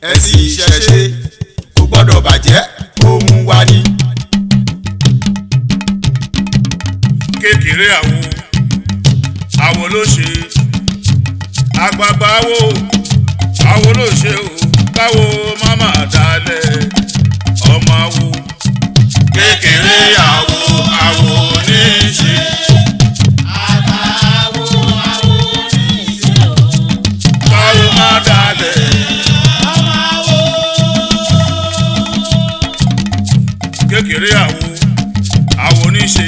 Ẹ̀sìn ìṣẹ̀ṣe kò gbọ́dọ̀ bàjẹ́, ohun wa ni. Kékeré àwo, àwo ló ṣe. Àgbààgbà àwo, àwo ló ṣe o. Káwo máma dalẹ̀, ọmọ àwo. Kékeré àwo, àwo ní í ṣe. Àgbà àwo, àwo ní í ṣe o. Káwo má dalẹ̀. Ọmọ àwo. Kékeré àwo, àwo ní í ṣe.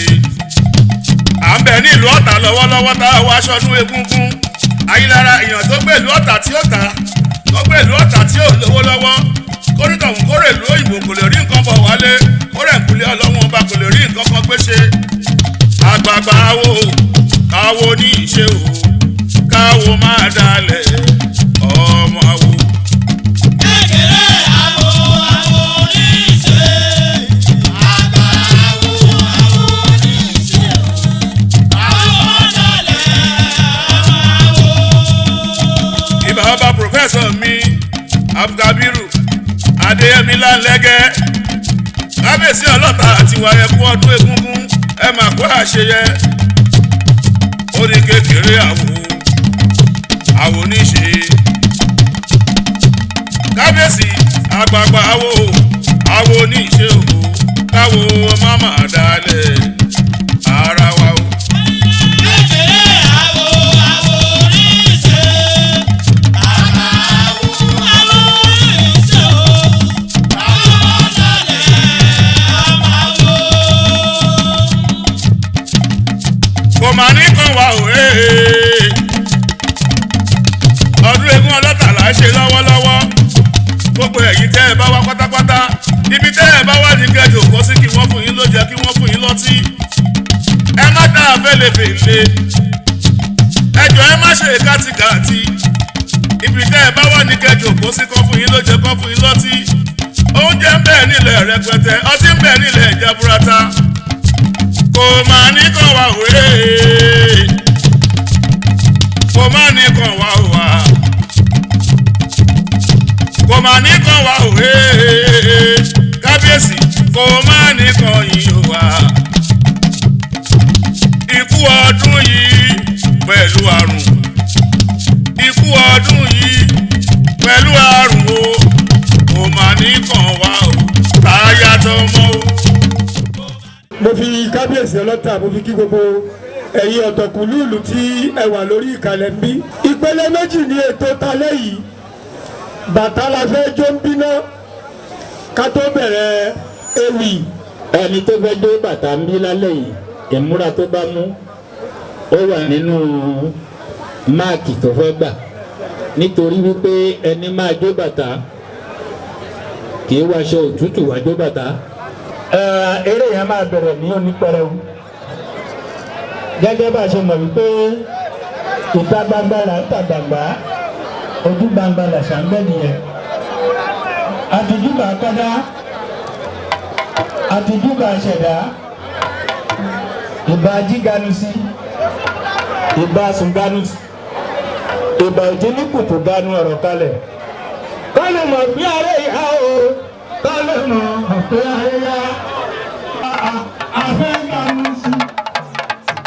À ń bẹ ní ìlú Ọ̀tà lọ́wọ́lọ́wọ́ tá a wá aṣọ́nú egúngún Ayílára. Èèyàn tó gbé ìlú Ọ̀tà tí ó ta, tó gbé ìlú Ọ̀tà tí ò lówó lọ́wọ́, kórìtọ̀hún kórè ìlú òyìnbó, kò lè rí nǹkan bọ̀ wálé. Kórè ìkúlẹ̀ ọlọ́wọ́n ọba, kò lè rí nǹkan kan gbé ṣe. Àgbààgbà àwo, káwo ní ìṣe o. Káwo máa dalẹ̀, ọmọ àwo. Kékeré àwo, àwo ní í ṣe. Àgbà àwo, àwo ní í ṣe o. Káwo má dalẹ̀, ọmọ àwo. Ìbá ọba professor mi, Abdulkabiru Adéyẹmí Láńlẹ́gẹ́, kábíyèsí ọlọ́ta àti wà, ẹkú ọdún egúngún, ẹ mà kó àṣeyẹ. Ó ní kékeré àwo, àwo níṣe. Kábíyèsí, àgbààgbà àwo, àwo níṣe o. Káwo máma dalẹ̀ ara wa o. Kékeré àwo, àwo ní í ṣe. Àgbà àwo, àwo ní í ṣe o. Káwo má dalẹ̀, ọmọ àwo. Kò mà ní kan wà ó ee. Ọdún eégún ọlọ́tà là ń ṣe lọ́wọ́lọ́wọ́. Gbogbo ẹ̀yin tẹ́ ẹ bá wá pátápátá, ibi tẹ́ ẹ bá wà ní kẹjọ kó sí, kí wọ́n fún yín lóúnjẹ, kí wọ́n fún yín lọ́tí. Ẹ má dá fẹ́lẹ́fẹ́lẹ́. Ẹ jọ̀ọ́, ẹ má ṣe kátikàti. Ibi tẹ́ ẹ bá wà ní kẹjọ kó sí, kán fún yín lóúnjẹ, kán fún yín lọ́tí. Oúnjẹ ń bẹ nílẹ̀ rẹpẹtẹ, ọtí ń bẹ nílẹ̀ jaburata. Kò má ní kàn wá òwe. Kò má ní kàn wá òwà. Kò má ní kàn wá òwe. Kábíyèsí, kò má ní kàn yín wá. Ikú ọdún yìí pẹ̀lú àrùn, ikú ọdún yìí pẹ̀lú àrùn o, kò má ní kàn wá o, táyà tọmọ o. Mo fi kábíyèsí ọlọ́tà, mo fi kí gbogbo ẹ̀yin ọ̀tọ̀kùlúùlù tí ẹ wà lórí ìkàlẹ̀ ń bí. Ìpele méjì ní ètò talẹ́ yìí. Bàtà la fẹ́ jó ń bíná ká tó bẹ̀rẹ̀ ewì. Ẹni tó fẹ́ gbé bàtà ń bí lálẹ́ yìí, ìmúra tó bá mú ó wà nínú mark tó fẹ́ gbà, nítorí wípé ẹni máa jó bàtà kì í wáṣọ òtútù wá jó bàtà. Eré yẹn máa bẹ̀rẹ̀ ní onípẹrẹu, gẹ́gẹ́ bá a ṣe mọ̀ wípé ìta gbangba là ń ta gbàgbá, ojú gbangba làṣà ń bẹ́ nìyẹn. Àtijúbà kọ́dá, àtijúbà ṣẹ̀dá, ìbà jíganusi, ìbà sùnganusi, ìbà òjì ní kùtù ganu ọ̀rọ̀ kalẹ̀. Kọ́lé mọ̀ bí aré yá o, kọ́lé mọ̀ bí aré yá. Afẹ́ ganusi,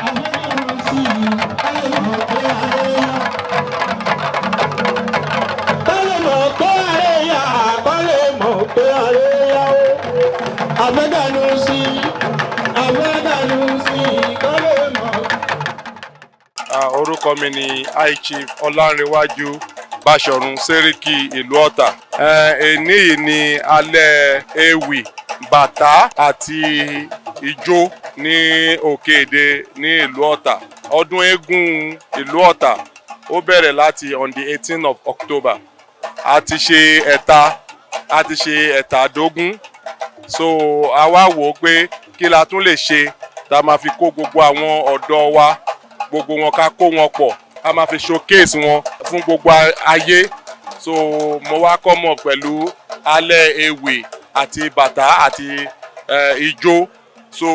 afẹ́ ganusi, kọ́lé mọ̀ bí aré yá. Kọ́lé mọ̀ pé aré yá, kọ́lé mọ̀ pé aré yá o. Afẹ́ ganusi, afẹ́ ganusi, kọ́lé mọ̀. Orúkọ mi ni High Chief Ọlánrewájú Báṣọ̀run, Sẹ́ríkì ìlú Ọ̀tà. Èní yìí ni alẹ́ ewì, bàtà àti ijó ní Òkè-Èdè ní ìlú Ọ̀tà. Ọdún eégún ìlú Ọ̀tà ó bẹ̀rẹ̀ láti on the 18 of October. A ti ṣe ẹ̀ta, a ti ṣe ẹ̀tàdógún, so a wá wò ó pé kí la tún lè ṣe tá a máa fi kó gbogbo àwọn ọ̀dọ́ wa, gbogbo wọn, ká kó wọn pọ̀, ká máa fi showcase wọn fún gbogbo ayé. So mo wá kọ́ mọ̀ pẹ̀lú alẹ́ ewì àti bàtà àti ijó. So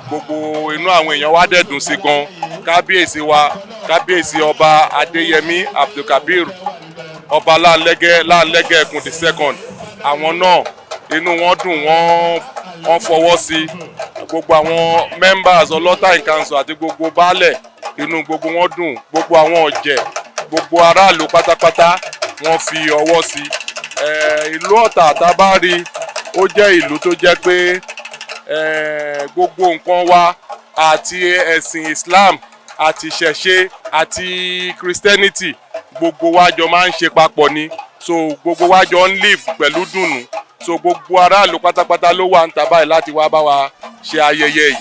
gbogbo inú àwọn èèyàn wa dẹ̀ dùn sí gan. Kábíyèsí wa, Kábíyèsí Ọba Adéyẹmí Abdulkabir. Ọba Láńlẹ́gẹ́ Láńlẹ́gẹ́ Ẹkùn the second, àwọn náà inú wọn dùn, wọ́n fọwọ́ sí. Gbogbo àwọn members Ọlọ́tà in council àti gbogbo baálẹ̀, inú gbogbo wọn dùn. Gbogbo àwọn ọ̀jẹ̀, gbogbo aráàlú pátápátá, wọ́n fi ọwọ́ sí. Ìlú Ọ̀tà tá a bá rí, ó jẹ́ ìlú tó jẹ́ pé gbogbo nǹkan wa, àti ẹ̀sìn Islam àti ìṣẹ̀ṣe àti Christianity, gbogbo wa jọ máa ń ṣe papọ̀ ni. So gbogbo wa jọ ń live pẹ̀lú dùnnú. So gbogbo aráàlú pátápátá ló wà ń ta báyìí láti wá bá wa ṣe ayẹyẹ yìí.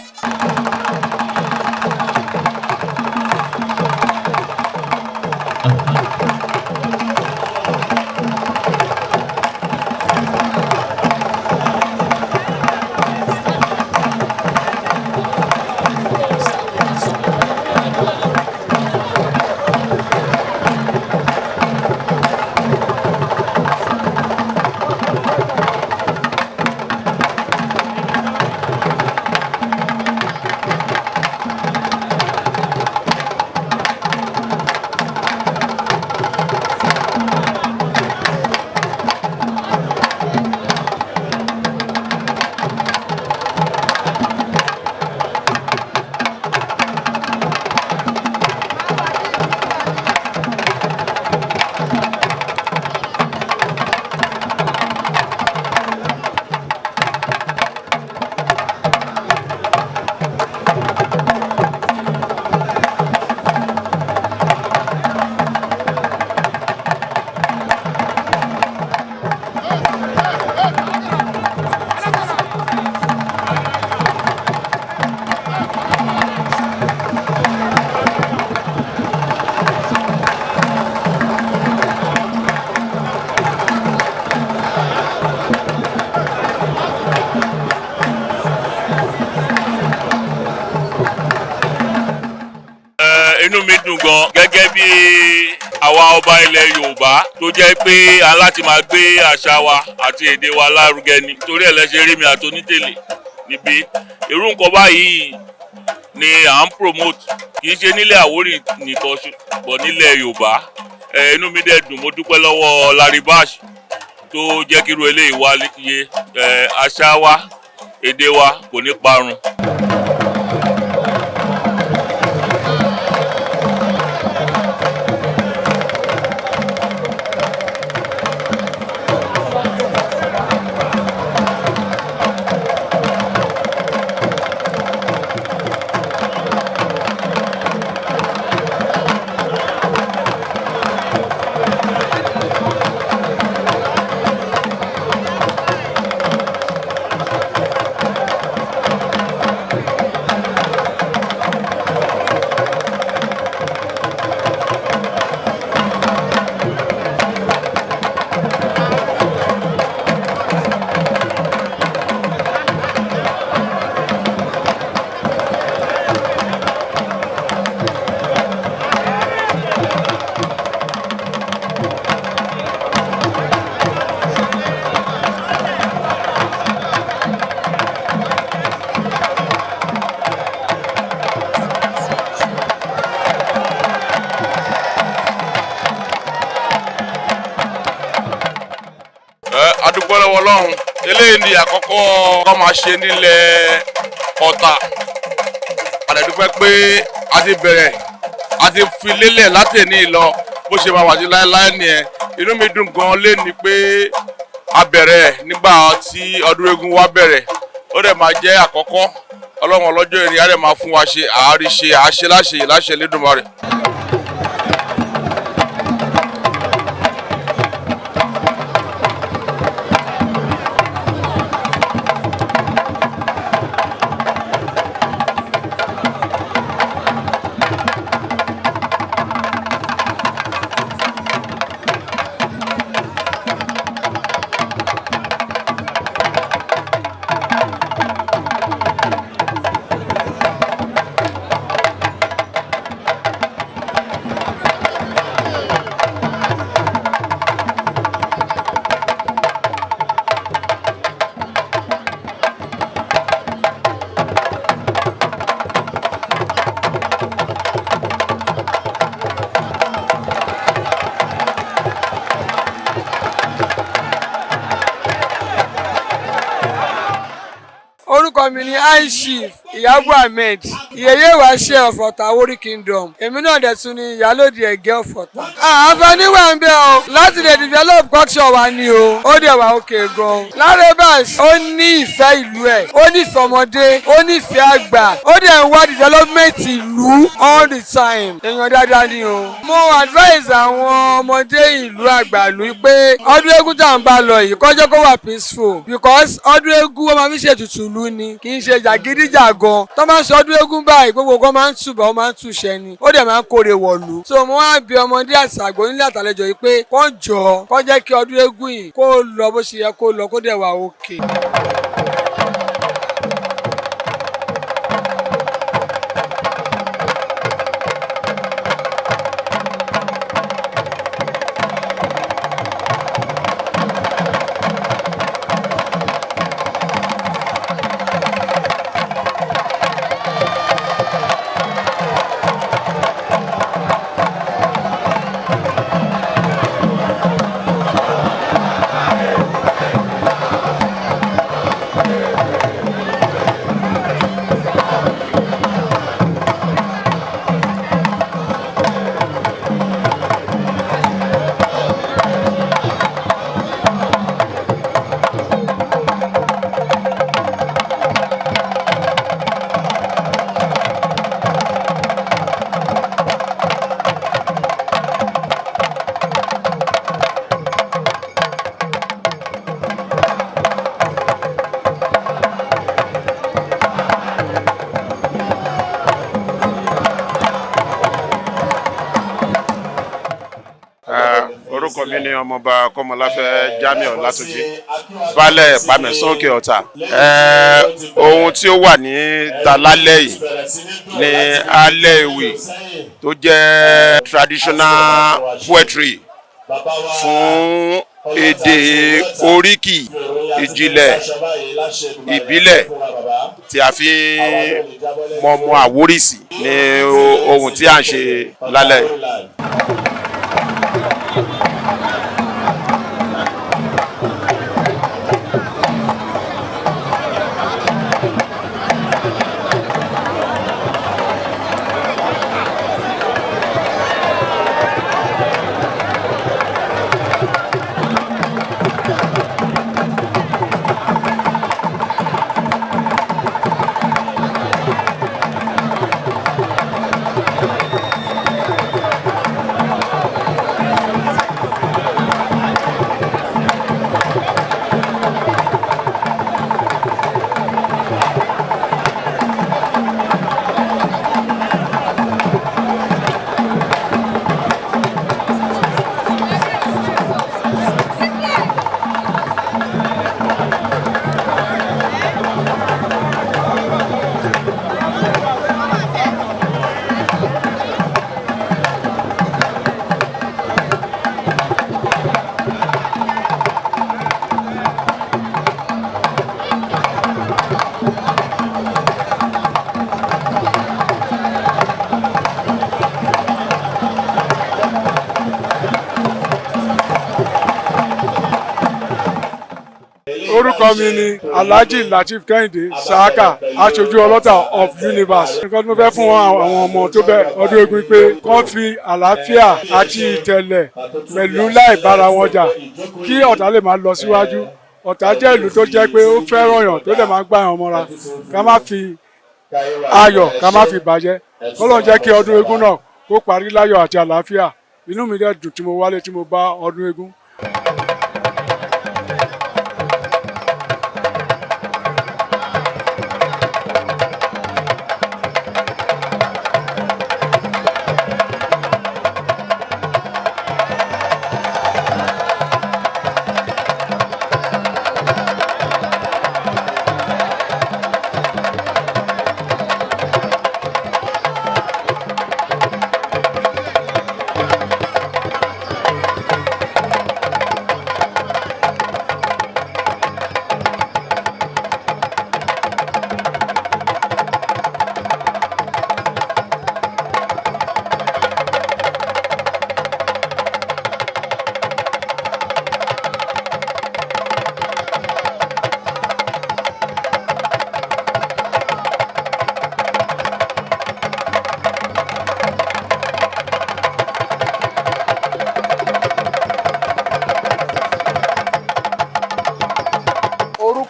Inú mi dùn gan gẹ́gẹ́ bí àwa ọba ilẹ̀ Yorùbá tó jẹ́ pé a láti máa gbé àṣà wa àti èdè wa lárugẹ ni. Torí ẹ̀ lẹ́sẹ̀ rí mi àti onítèlè níbí. Irú nǹkan báyìí ni à ń promote, kì í ṣe nílẹ̀ Àwórì nìkan bọ̀ nílẹ̀ Yorùbá. Inú mi dẹ̀ dùn, mo dúpẹ́ lọ́wọ́ Larry Bash tó jẹ́ kí irú eléyìí wáyé. Àṣà wa, èdè wa kò ní parun. A dúpẹ́ lọ́wọ́ Ọlọ́run. Eléyìí ni àkọ́kọ́ kọ́ máa ṣe nílẹ̀ Ọ̀tà. A dẹ̀ dúpẹ́ pé a ti bẹ̀rẹ̀, a ti fi lélẹ̀ láti èní lọ, bó ṣe máa wà sí láéláé nìyẹn. Inú mi dùn gan léni pé a bẹ̀rẹ̀ nígbà tí ọdún eégún wa bẹ̀rẹ̀. Ó dẹ̀ máa jẹ́ àkọ́kọ́. Ọlọ́run ọlọ́jọ́ ìrìn á dẹ̀ máa fún wa ṣe àárí ṣe àṣe láṣẹ láṣẹ Elédùmarè. Orúkọ mi ni High Chief Ìyábọ̀ Ahmed, Ìyèyé Ìwáṣẹ̀ of Ọ̀tà Àwórì Kingdom. Èmi náà dẹ̀ tún ni Ìyálóde Ẹ̀gẹ́ of Ọ̀tà. Àǹfààní wà ń bẹ o láti lè develop culture wa ni o, ó dẹ̀ wà òkè gan. Lanre Bash, ó ní ìfẹ́ ìlú ẹ̀, ó nífẹ̀ẹ́ ọmọdé, ó nífẹ̀ẹ́ àgbà, ó dẹ̀ ń wá development ìlú all the time. Èèyàn dáadáa ni o. Mo advise àwọn ọmọdé ìlú, àgbàlú pé ọdún eégún tá à ń bá lọ yìí, kọjọ́ kó wà peaceful, because ọdún eégún, wọ́n máa fi ṣètùtù ìlú ni, kì í ṣe jàgídíjàgan. Tó máa ń ṣe ọdún eégún báyìí, gbogbo nǹkan máa ń tùbọ̀, ó máa ń túṣẹ ni, ó dẹ̀ máa ń kórè wọ̀lú. So mo wá bi ọmọdé àti àgbò, nílé àtàlejò yìí pé kó jọ kó jẹ́ kí ọdún eégún yìí kó lọ bó ṣe yẹ kó lọ, kó dẹ̀ wà òkè. Orúkọ mi ni Ọmọọba Kọmọláfẹ́ Jamiu Ọlátúnjí, Baálẹ̀ Pàmẹ́sàn Òkè Ọ̀tà. Ohun tí ó wà ní ta lálẹ́ yìí ní alẹ́ ewì tó jẹ́ traditional poetry fún èdè oríkì ìjìnlẹ̀ ìbílẹ̀ tí a fi mọ̀mọ́ Àwórì sí ní ohun tí à ń ṣe lálẹ́ yìí. Orúkọ mi ni Alhaji Lateef Kẹ́hìndé Saka, aṣojú Ọlọ́tà of Universe. Nǹkan tí mo fẹ́ fún àwọn ọmọ tó bẹ ọdún eégún pé kán fi àlàáfíà àti ìtẹ̀lẹ̀ pẹ̀lú láì bára wọn jà, kí Ọ̀tà lè máa lọ síwájú. Ọ̀tà jẹ́ ìlú tó jẹ́ pé ó fẹ́ràn yàn, tó dẹ̀ máa ń gbà yàn mọ́ra. Ká má fi ayọ̀, ká má fi bàjẹ́. Kọ́lọ́n jẹ́ kí ọdún eégún náà kó parí láyọ̀ àti àlàáfíà. Inú mi dẹ̀ dùn tí mo wálé, tí mo bá ọdún eégún.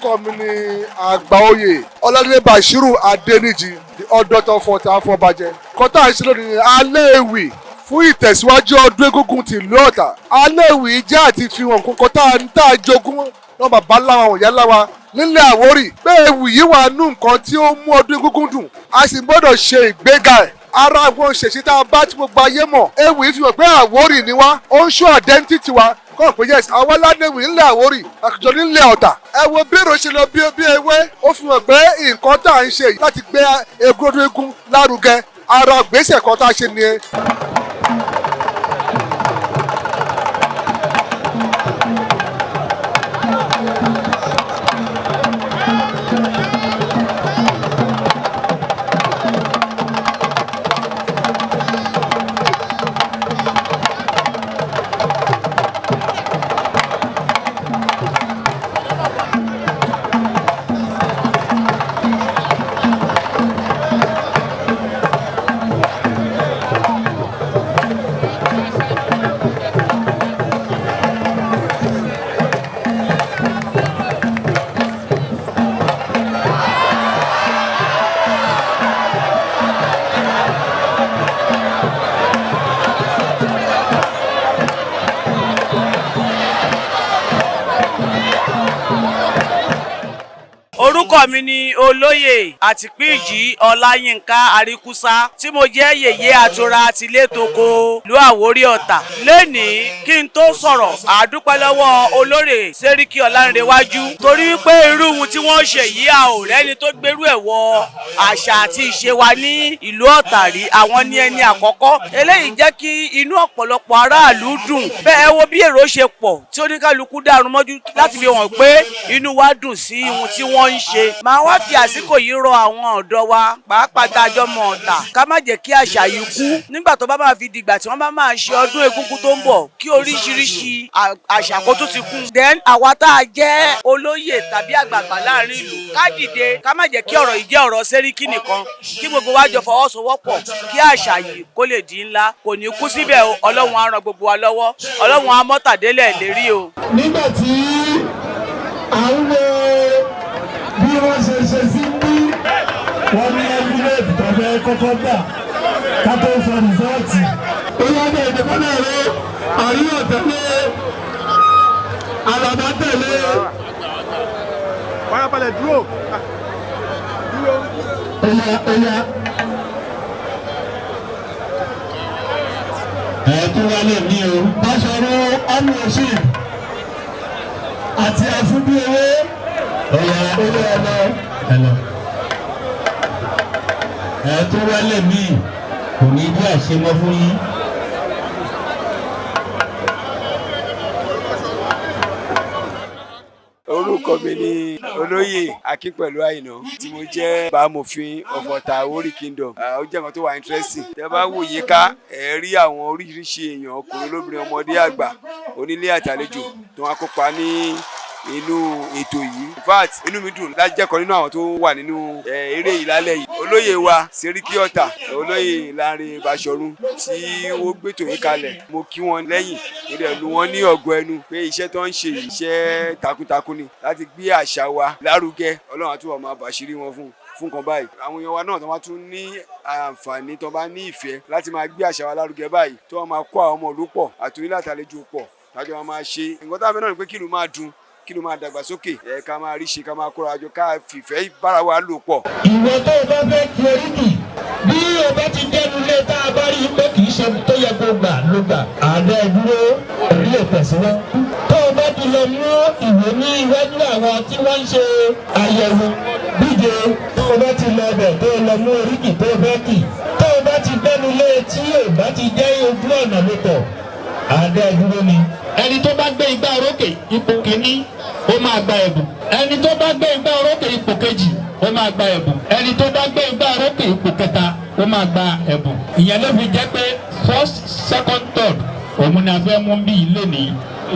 Orúkọ mi ni Àgbàoyè Ọládélé Bashiru Adéníjì, the Ọ̀dọ́tọ̀ fọta afọbajẹ. Kọ́tà ń ṣe lónìí alẹ́ ewì fún ìtẹ̀síwájú ọdún egúngún tìlú Ọ̀tà. Alẹ́ ewì jẹ́ àti fi hàn kókó tá a jogún náà bàbá ńlá wa, ìyá ńlá wa nílẹ̀ Àwórì, pé ewì yìí wà nú nǹkan tí ó mú ọdún egúngún dùn, a sì gbọ́dọ̀ ṣe ìgbéga ẹ̀. Ara àwọn ṣèṣe tá a bá tí gbogbo ayé mọ̀, ewì yìí fi hàn pé Àwórì ni wá, ó ń ṣó identity wa kọ́ pé yes, àwa ládéwì ńlẹ̀ Àwórì, àkùjọ nílẹ̀ Ọ̀tà. Ẹ wo bí èrò ṣe lọ bí ewé, ó fi hàn pé nǹkan tá à ń ṣe yìí láti gbé egun ọdún eégún lárugẹ, ara gbèsè kan tá a ṣe nìyẹn. Orúkọ mi ni Olóyè Àtìpíjì Ọláyínká Àríkúsá, tí mo jẹ́ yèyé àtura tilétoko ìlú Àwórí Ọ̀tà. Lẹ́nìí, kí n tó sọ̀rọ̀, àdúpẹ́ lọ́wọ́ olóyè Sẹ́ríkì Ọlánrewájú, torí wípé irú ohun tí wọ́n ṣe yìí, a ò rẹ́ni tó gbérú ẹ̀ wọ àṣà àti ìṣe wa ní ìlú Ọ̀tà rí. Àwọn ní ẹni àkọ́kọ́. Eléyìí jẹ́ kí inú ọ̀pọ̀lọpọ̀ aráàlú dùn. Bẹ́ẹ̀ wo bí èrò ṣe pọ̀ tí oníkálukú dàrú mọ́jú láti fi hàn pé inú wa dùn sí ohun tí wọ́n ń ṣe. Màá wá fi àsìkò yìí rọ àwọn ọ̀dọ́ wa, pàápàá tá a jọ mọ̀ Ọ̀tà, ká má jẹ́ kí àṣà yìí kú. Nígbà tó bá máa fi dìgbà tí wọ́n bá máa ṣe ọdún egúngún tó ń bọ̀, kí oríṣiríṣi àṣà kó tún ti kún. Then àwa tá a jẹ́ olóyè tàbí àgbààgbà láàrin ìlú, ká dìde, ká má jẹ́ kí ọ̀rọ̀ yìí jẹ́ ọ̀rọ̀ Sẹ́ríkì nìkan, kí gbogbo wa jọ fọwọ́sowọ́pọ̀ kí àṣà yìí kó lè di ńlá. Kò ní kú síbẹ̀ o. Ọlọ́run á ran gbogbo wa lọ́wọ́, Ọlọ́run á mọ́tàdélẹ̀ lérí o. Nígbà tí à ń wo bí wọ́n ṣe ṣe sí bí wọ́n ní envelope tó fẹ́ kọ́kọ́ gbà ká tó sọ result. Ó yá ní èdè kọ́nà rẹ̀, àríyọ̀ tẹ̀lé, àlàbà tẹ̀lé. Farabalẹ̀, dúró. Dúró. Ó yá, ó yá. Ẹ tún wálé mi o. Báṣọ̀run Amúọ̀ṣìn àti Afúbíowó. Ó yá. Ó yá lọ. Ẹ lọ. Ẹ tún wálé mi, kò ní bí àṣemọ́ fún yín. Orúkọ mi ni Olóyè Akínpẹ̀lú Àyìnà, tí mo jẹ́ bámòfin of Ọ̀tà Àwórì Kingdom. Ó jẹ́ nǹkan tó wà interesting. Tẹ́ bá wò yíká, ẹ rí àwọn oríṣiríṣi èèyàn, ọkùnrin, lóbìnrin, ọmọdé, àgbà, onílé àtàlejò tó wá kópa ní inú ètò yìí. In fact, inú mi dùn láti jẹ́ kan nínú àwọn tó wà nínú eré yìí lálẹ́ yìí. Olóyè wa Sẹ́ríkì Ọ̀tà, Olóyè Lánrè Báṣọ̀run, tí ó gbétò yìí kalẹ̀, mo kí wọn lẹ́yìn, mo dẹ̀ lu wọn ní ọ̀gọ̀ ẹnu pé iṣẹ́ tó ń ṣe yìí, iṣẹ́ takuntakun ni láti gbé àṣà wa lárugẹ. Ọlọ́run á túbọ̀ máa bàṣírí wọn fún kan báyìí. Àwọn èèyàn wa náà tó bá tún ní àǹfààní, tó bá ní ìfẹ́ láti máa gbé àṣà wa lárugẹ báyìí, tó wọ́n máa kó àwọn ọmọ ìlú pọ̀ àtòyí látàlejò pọ̀, tájọ́ máa máa ṣe nǹkan táwọn náà ní pé kí ìlú máa dùn, kí ló máa dàgbàsókè, ẹ ká máa rí ṣe, ká máa kóra jọ, ká fìfẹ́ bára wa lò pọ̀. Ìwọ tó o bá fẹ́ kí oríkì, bí o bá ti dẹnu lé, tá a bá rí i pé kì í ṣe tó yẹ kó gbà ló gbà, àdá dúró, èrí lè tẹ̀síwájú. Tó o bá ti lọ mú ìwé ní iwájú àwọn tí wọ́n ń ṣe àyẹ̀wò díje, tó o bá ti lọ ọbẹ̀ tó o lọ mú oríkì tó o fẹ́ kì, tó o bá ti dẹnu lé, tí o bá ti jẹ́ ojú ọ̀nà ló tọ̀, àdá dúró ni. Ẹni tó bá gbé igbá orókè ipò kìíní, ó máa gba ẹ̀bùn. Ẹni tó bá gbé igbá orókè ipò kejì, ó máa gba ẹ̀bùn. Ẹni tó bá gbé igbá orókè ipò kẹta, ó máa gba ẹ̀bùn. Ìyẹn ló fi jẹ́ pé first, second, third, òun ni a fẹ́ mú bí ilé ní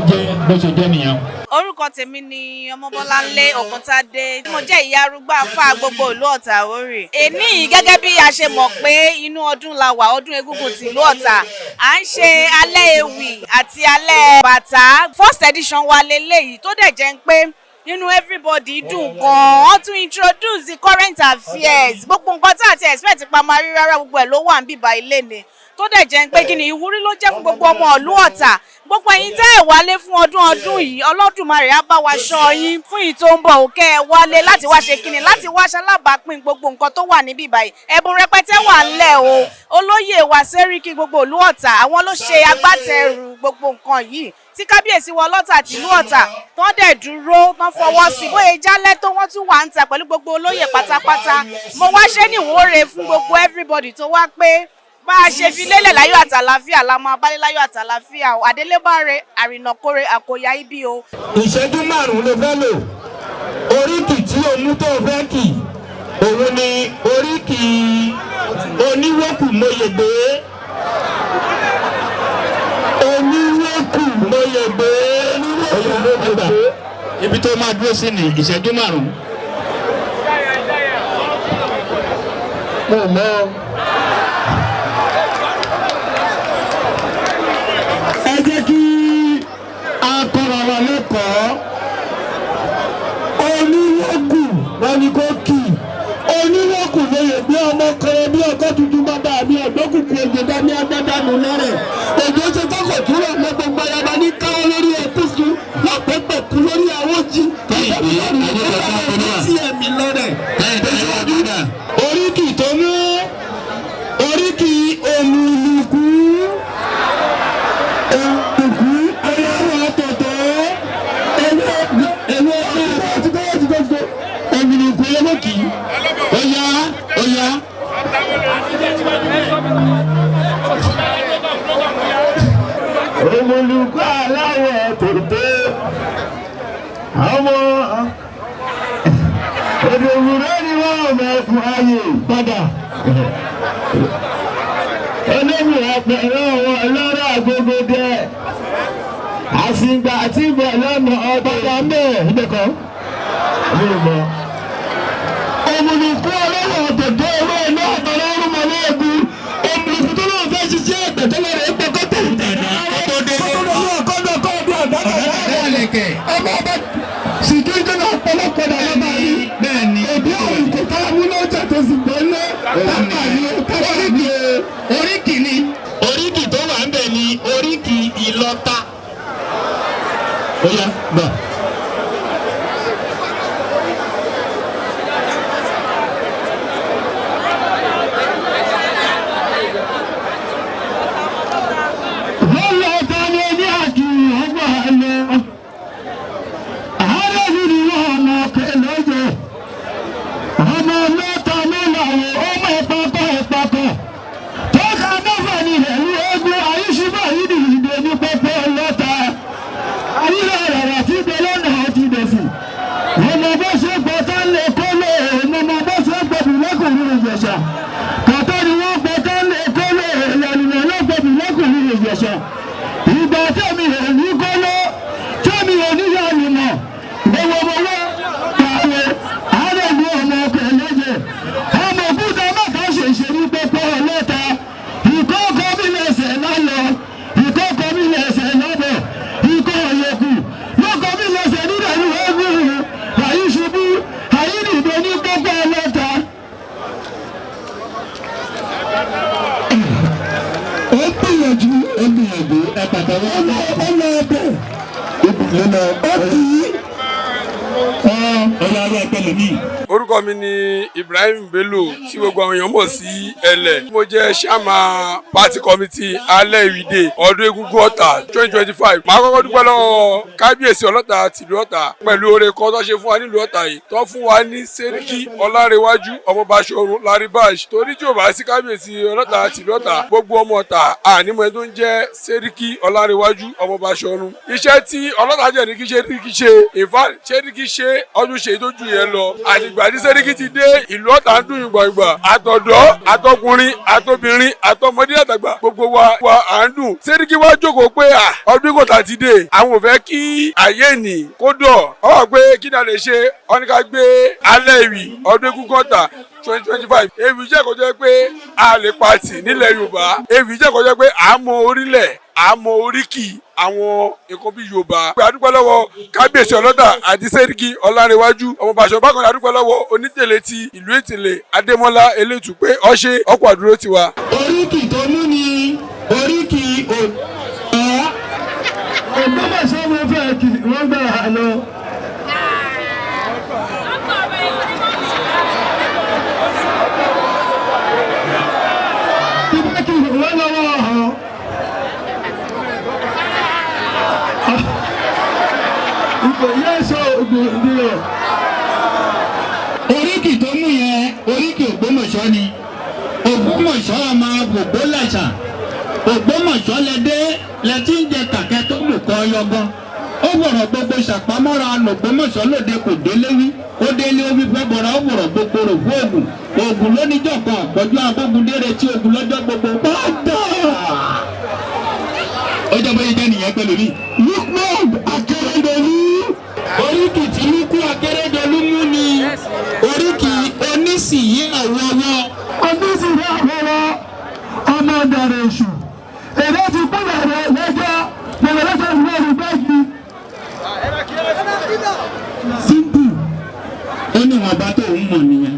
jẹ́ bó ṣe jẹ́ nìyẹn. Orúkọ tèmi ni Ọmọbọ́láńlé Ògúntádé. Mo jẹ́ ìyá arúgbó àfáà gbogbo ìlú Ọ̀tà Àwórì. Èní yìí, gẹ́gẹ́ bí a ṣe mọ̀ pé inú ọdún la wà, ọdún egúngún tìlú Ọ̀tà, à ń ṣe alẹ́ ewì àti alẹ́ bàtà. First edition wa leléyìí, tó dẹ̀ jẹ́ pé Inú everybody dùn gan-an. Wọ́n tún introduce the current affairs, gbogbo nǹkan tí àti expect pa máa rí rárá, gbogbo ẹ̀ ló wà ń bíbá ilé ni, tó dẹ̀ jẹ́ pé kí ni ìwúrí ló jẹ́ fún gbogbo ọmọ ìlú Ọ̀tà. Gbogbo ẹ̀yin tẹ́ ẹ̀ wálé fún ọdún ọdún yìí, Ọlọ́dùmarè á bá wa ṣọ́ yín fún ìyí tó ń bọ̀. Òkè ẹ̀ wálé láti wá ṣe kíni, láti wá ṣalábàápín gbogbo nǹkan tó wà níbí báyìí. Ẹ̀bùn rẹpẹtẹ wà ńlẹ̀ o. Olóyè wa, Sẹ́ríkì gbogbo ìlú Ọ̀tà, àwọn ló ṣe agbátẹrù gbogbo nǹkan yìí, tí kábíyèsí wa Ọlọ́tà tìlú Ọ̀tà tán dẹ̀ dúró tán fọwọ́ sí bóyá jálẹ̀ tó wọ́n tún wà ń ta pẹ̀lú gbogbo olóyè pátápátá. Mo wá ṣe níwòóre fún gbogbo everybody tó wá pé bá a ṣe fi lélẹ̀ láyọ̀ àtàlàfíà la máa bá lé láyọ̀ àtàlàfíà o. Àdélébáre, àrìnàkóre, àkòyà ibi o. Ìṣẹ́jú 5 ló fẹ́ lò. Oríkì tí o mú tó fẹ́ kì, òun ni oríkì oníwókù mọ́yègbé, oníwókù mọ́yègbé, oníwókù mọ́yègbé. Ibi tó máa dúró sí ni ìṣẹ́jú 5. Mo mọ̀. Ẹ jẹ́ kí a kọ́ra wa lẹ́kọ̀ọ́. Oníwókù wọn ni kò kì. Oníwókù lóye gbé ọmọ kọrọ bí ọkọ tuntun. Bàbá mi ọ̀dọ́kùnkùn òjòdá ní agbádànù lọ́rẹ̀ òjò ṣe tọkọ̀ túrọ̀ mọ́ gbogbo ayaba ní káwọ́ lórí ẹkúsù lọ́pẹ́pẹ́ kú lórí àwòjì tí ẹ̀mí lọ́rẹ̀. Oríkì tó mú, oríkì òmùlùkù, òmùlùkù ọlọ́run ọ̀tọ̀ọ̀tọ̀, ewé ewé òmùlùkù olókì. Óyá, óyá. Òmùlùkù aláwọ̀ tòótọ́, ọmọ òdòwúrọ̀ ni wọ́n mọ̀ fún ayé padà. Olómi àpẹẹrẹ wọn lọ́rọ̀ agogo dẹ àsìgbà àti ìbọ̀ lọ́nà ọ̀dọ́dà mẹ́ẹ̀ ìdẹ́kọ̀ mi ò mọ̀. Òmùlùkù ọlọ́wọ̀ tòótọ́, ewé iná ọ̀bọ̀lọ́ ọ̀rùnmọ̀lẹ́ẹ̀gùn, òmùlùkù tó lóun fẹ́ ṣiṣẹ́ ẹ̀gbẹ́ tó lọ́rẹ̀ ń pọkọ́tò ọmọ ọba sìkì jẹ́nà ọ̀pọ̀lọpọ̀ dà lọ́ba mi òbí àwọn kò tá a mú lọ́jà tó sì gbọ́ lé tábà ní tábà ní. Oríkì ni oríkì tó wà ń bẹ̀ ni oríkì Ìlọta. Ó yá, gbà. Wọ́n lọ ta ni ẹni àkì ọgbà lọ. Àárẹ̀ mi ni wọ́n ọmọ ọkẹ lọ́jọ́. Ọmọ mẹ́ta ló làwọn ọmọ ìpapọ̀ ìpapọ̀. Tọ́ka mẹ́fà ni ìlú eégún àyíṣúbà yìí ni ìdè ní pẹ́pẹ́ lọ́ta. Ayílẹ̀ rẹ̀ àti ìgbẹ́ lọ́nà àti ìdẹ̀sì. Ọmọ bó ṣe gbọ́ tá lè kó lè, ọmọ bó ṣe gbẹ̀bù lọ́kùnrin Ìjẹ̀ṣà. Kàtọ́ ni wọ́n gbọ́ tá lè kó lè, ìyànìyàn ló gbẹ̀bù lọ́kùnrin Ìjẹ̀ṣà. Ìgbà tẹ̀mí ò ní kóló, tẹ̀mí ò ní yànnìmọ̀, gbogbo owó kàwé, àárẹ̀ ní ọmọ ọkọ̀ ẹlẹ́jẹ̀. Ọmọ òkúta mẹ́ta ṣèṣe ní pẹ́pẹ́ ọlọ́ta. Ìkọ́kọ́ mi lẹ́sẹ̀ lálọ́, ìkọ́kọ́ mi lẹ́sẹ̀ lọ́bọ̀, ikọ́ òyòkù, lọ́kọ́ mi lẹ́sẹ̀ nílẹ̀ ní eégún, àyí ṣubú, àyí nìbọn ní pẹ́pẹ́ ọlọ́ta. Ó gbìyànjú, ó gbìyànjú, ẹ pàtàkì. Ọlọ ọlọ ọbẹ̀, ó kì í. Ọ̀yá, ọ̀yá, ẹgbẹ́ lómi. Orúkọ mi ni Ibrahim Bello, tí gbogbo àwọn èèyàn mọ̀ sí Ẹlẹ̀. Mo jẹ́ chairman party committee alẹ́ ìwíde ọdún Egúngún Ọ̀tà 2025. Màá kọ́kọ́ dúpẹ́ lọ́wọ́ kábíyèsí Ọlọ́tà tìlú Ọ̀tà pẹ̀lú oore kan tó ṣe fún wa nílùú Ọ̀tà yìí, tó fún wa ní Sẹ́ríkì Ọlárẹ̀wájú Ọmọbáṣọ̀run Laribash, torí tí ò bá sí kábíyèsí Ọlọ́tà tìlú Ọ̀tà, gbogbo ọmọ Ọ̀tà ànímọ̀ ẹni tó ń jẹ́ Sẹ́ríkì Ọlárẹ̀wájú Ọmọbáṣọ̀run. Iṣẹ́ tí Ọlọ́tà jẹ́ ní kí Sẹ́ríkì ṣe, in fact, Sẹ́ríkì ṣe ọdún ṣe tó jù yẹn lọ. Àtìgbà tí Sẹ́ríkì ti dé ìlú Ọ̀tà ń dùn yùngbàyùngbà, àtọ̀dọ́, àtọkùnrin, àtobìnrin, àtọmọdé, àtàgbà, gbogbo wa à ń dùn. Sẹ́ríkì wá jókòó pé à ọdún kò tà ti dé, àwọn ò fẹ́ kí ayé nì kó dọ̀ ọ wà pé kí ni a lè ṣe. Ọ ní ká gbé alẹ́ ìwì ọdún Egúngún Ọ̀tà. 2025. Ewì jẹ́ kó jẹ́ pé a lè pàtì nílẹ̀ Yorùbá. Ewì jẹ́ kó jẹ́ pé à ń mọ orílẹ̀, à ń mọ oríkì àwọn nǹkan bíi Yorùbá. A dúpẹ́ lọ́wọ́ Kábíyèsí Ọlọ́tà àti Sẹ́ríkì Ọlárẹ̀wájú ọmọ Bàṣọ. Bákan náà, a dúpẹ́ lọ́wọ́ Onítẹ̀lẹ̀ ti ìlú Ìtìlẹ̀, Adémọ́lá Elétù, pé ó ṣe ọkọ̀ àdúró tiwa. Oríkì tó mú ni oríkì ògbó. Ògbómọ̀ṣọ́ mo fẹ́ kí wọ́n gbà lọ. Tibẹ́kì wọ́n lọ́wọ́ ọ̀hún. Ìpè yẹ́ sọ ògùn ìdílé. Oríkì tó mú yẹn, oríkì Ògbómọ̀ṣọ́ ni. Ògbómọ̀ṣọ́ ọmọ Ògbólàṣà. Ògbómọ̀ṣọ́ lẹ́dẹ́ lẹ́tí ń jẹ kàkẹ́ tó mú kọ́ yọgán. Ó wọ̀rọ̀ gbogbo ṣàpamọ́ra lÒgbómọ̀ṣọ́ lóde, kò délé wí. Ó délé, ó wí fẹ́ bọ̀rọ̀. Ó wọ̀rọ̀ gbogbo rò fún ògùn. Ògùn lóníjọ́ kan àpọ̀jù abógundére tí ogun lọ́jọ́ gbogbo. Pátá! Ó jẹ́ bóyá jẹ́ nìyẹn pẹ̀lú mi. Lukman Akérèdọ́lù. Oríkì tí Lukú Akérèdọ́lù mú ni oríkì onísìyí àwọ̀wọ́. Onísìyí àwọ̀wọ́ ọmọ ọ̀dàrẹ̀ èṣù. Èrè ti kúrò rẹ̀ lọ́jọ́ gbogbo lọ́jọ́ ìwé ìgbẹ́jì. Simple. Ó ní ìwọ̀nba tó ń mọ̀ nìyẹn.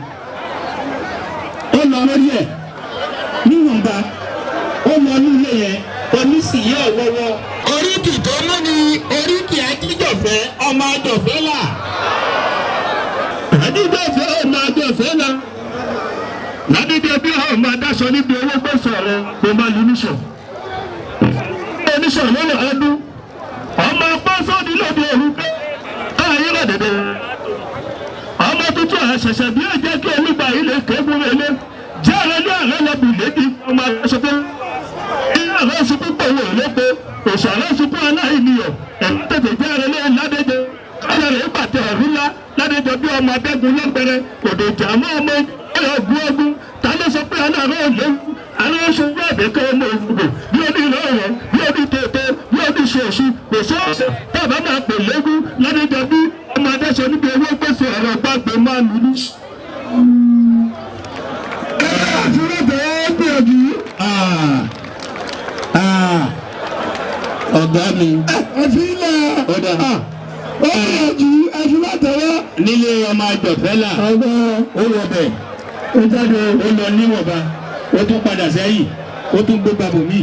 Ó lọ lórí ẹ̀ níwọ̀nba, ó lọ nílé yẹn, onísìyí ọ̀wọ́wọ́. Oríkì tó mú ni oríkì ajíjọ̀fẹ́ ọmọ àjọ̀fẹ́ là. Ajíjọ̀fẹ́ ọmọ àjọ̀fẹ́ là. Ládídé bí ọmọ adáṣọ níbi owó gbèsè rẹ̀ kò máa lu níṣọ̀. Oníṣọ̀ lọ́nà ọdún. Ọmọ pọ́sọ́ọ̀dì lóde òru pé káyé rẹ̀ dẹ̀dẹ̀. Ọmọ tuntun àṣẹ̀ṣẹ̀ bí ó jẹ́ kí olúgbà yìí lè kéwú relé. Jẹ́ àrẹ ní àrẹ lọ́bù lébi ọmọ aṣọ tó. Ilé àrẹ sunkún pòwò lépo. Òṣù àrẹ sunkún aláìníyọ̀. Ẹ̀mí tètè jẹ́ àrẹ lé ládéjọ. Káyọ̀ rẹ̀ pàtẹ ọ̀rú ńlá ládéjọ bí ọmọ abẹ́gun lọ́gbẹ̀rẹ̀. Òdò jàmọ́ ọmọ ọgbọ́n ogun. Ta ló sọ pé aláàárọ̀ ò léwu? Àwọn oṣù bí àbẹ̀kẹ́ ọmọ ògùn bí ó ní ìlọ́rọ̀ bí ó ní tètè bí ó ní ṣèṣì kò sóòṣì bàbá máa pè légún ládéjọ bí ọmọ adéṣe níbi owó gbèsè ọ̀rọ̀ gbàgbé máa lù ní. Ọ̀gá mi. Ẹ̀fílẹ̀ Ó dà. Ó gbìyànjú ẹ̀fílẹ̀ Nílé ọmọ àjọ̀fẹ́ là. Ó wọ bẹ̀. Ó jáde. Ó lọ níwọ̀nba. Ó tún padà sẹ́yìn. Ó tún gbé gbàbọ̀ mí.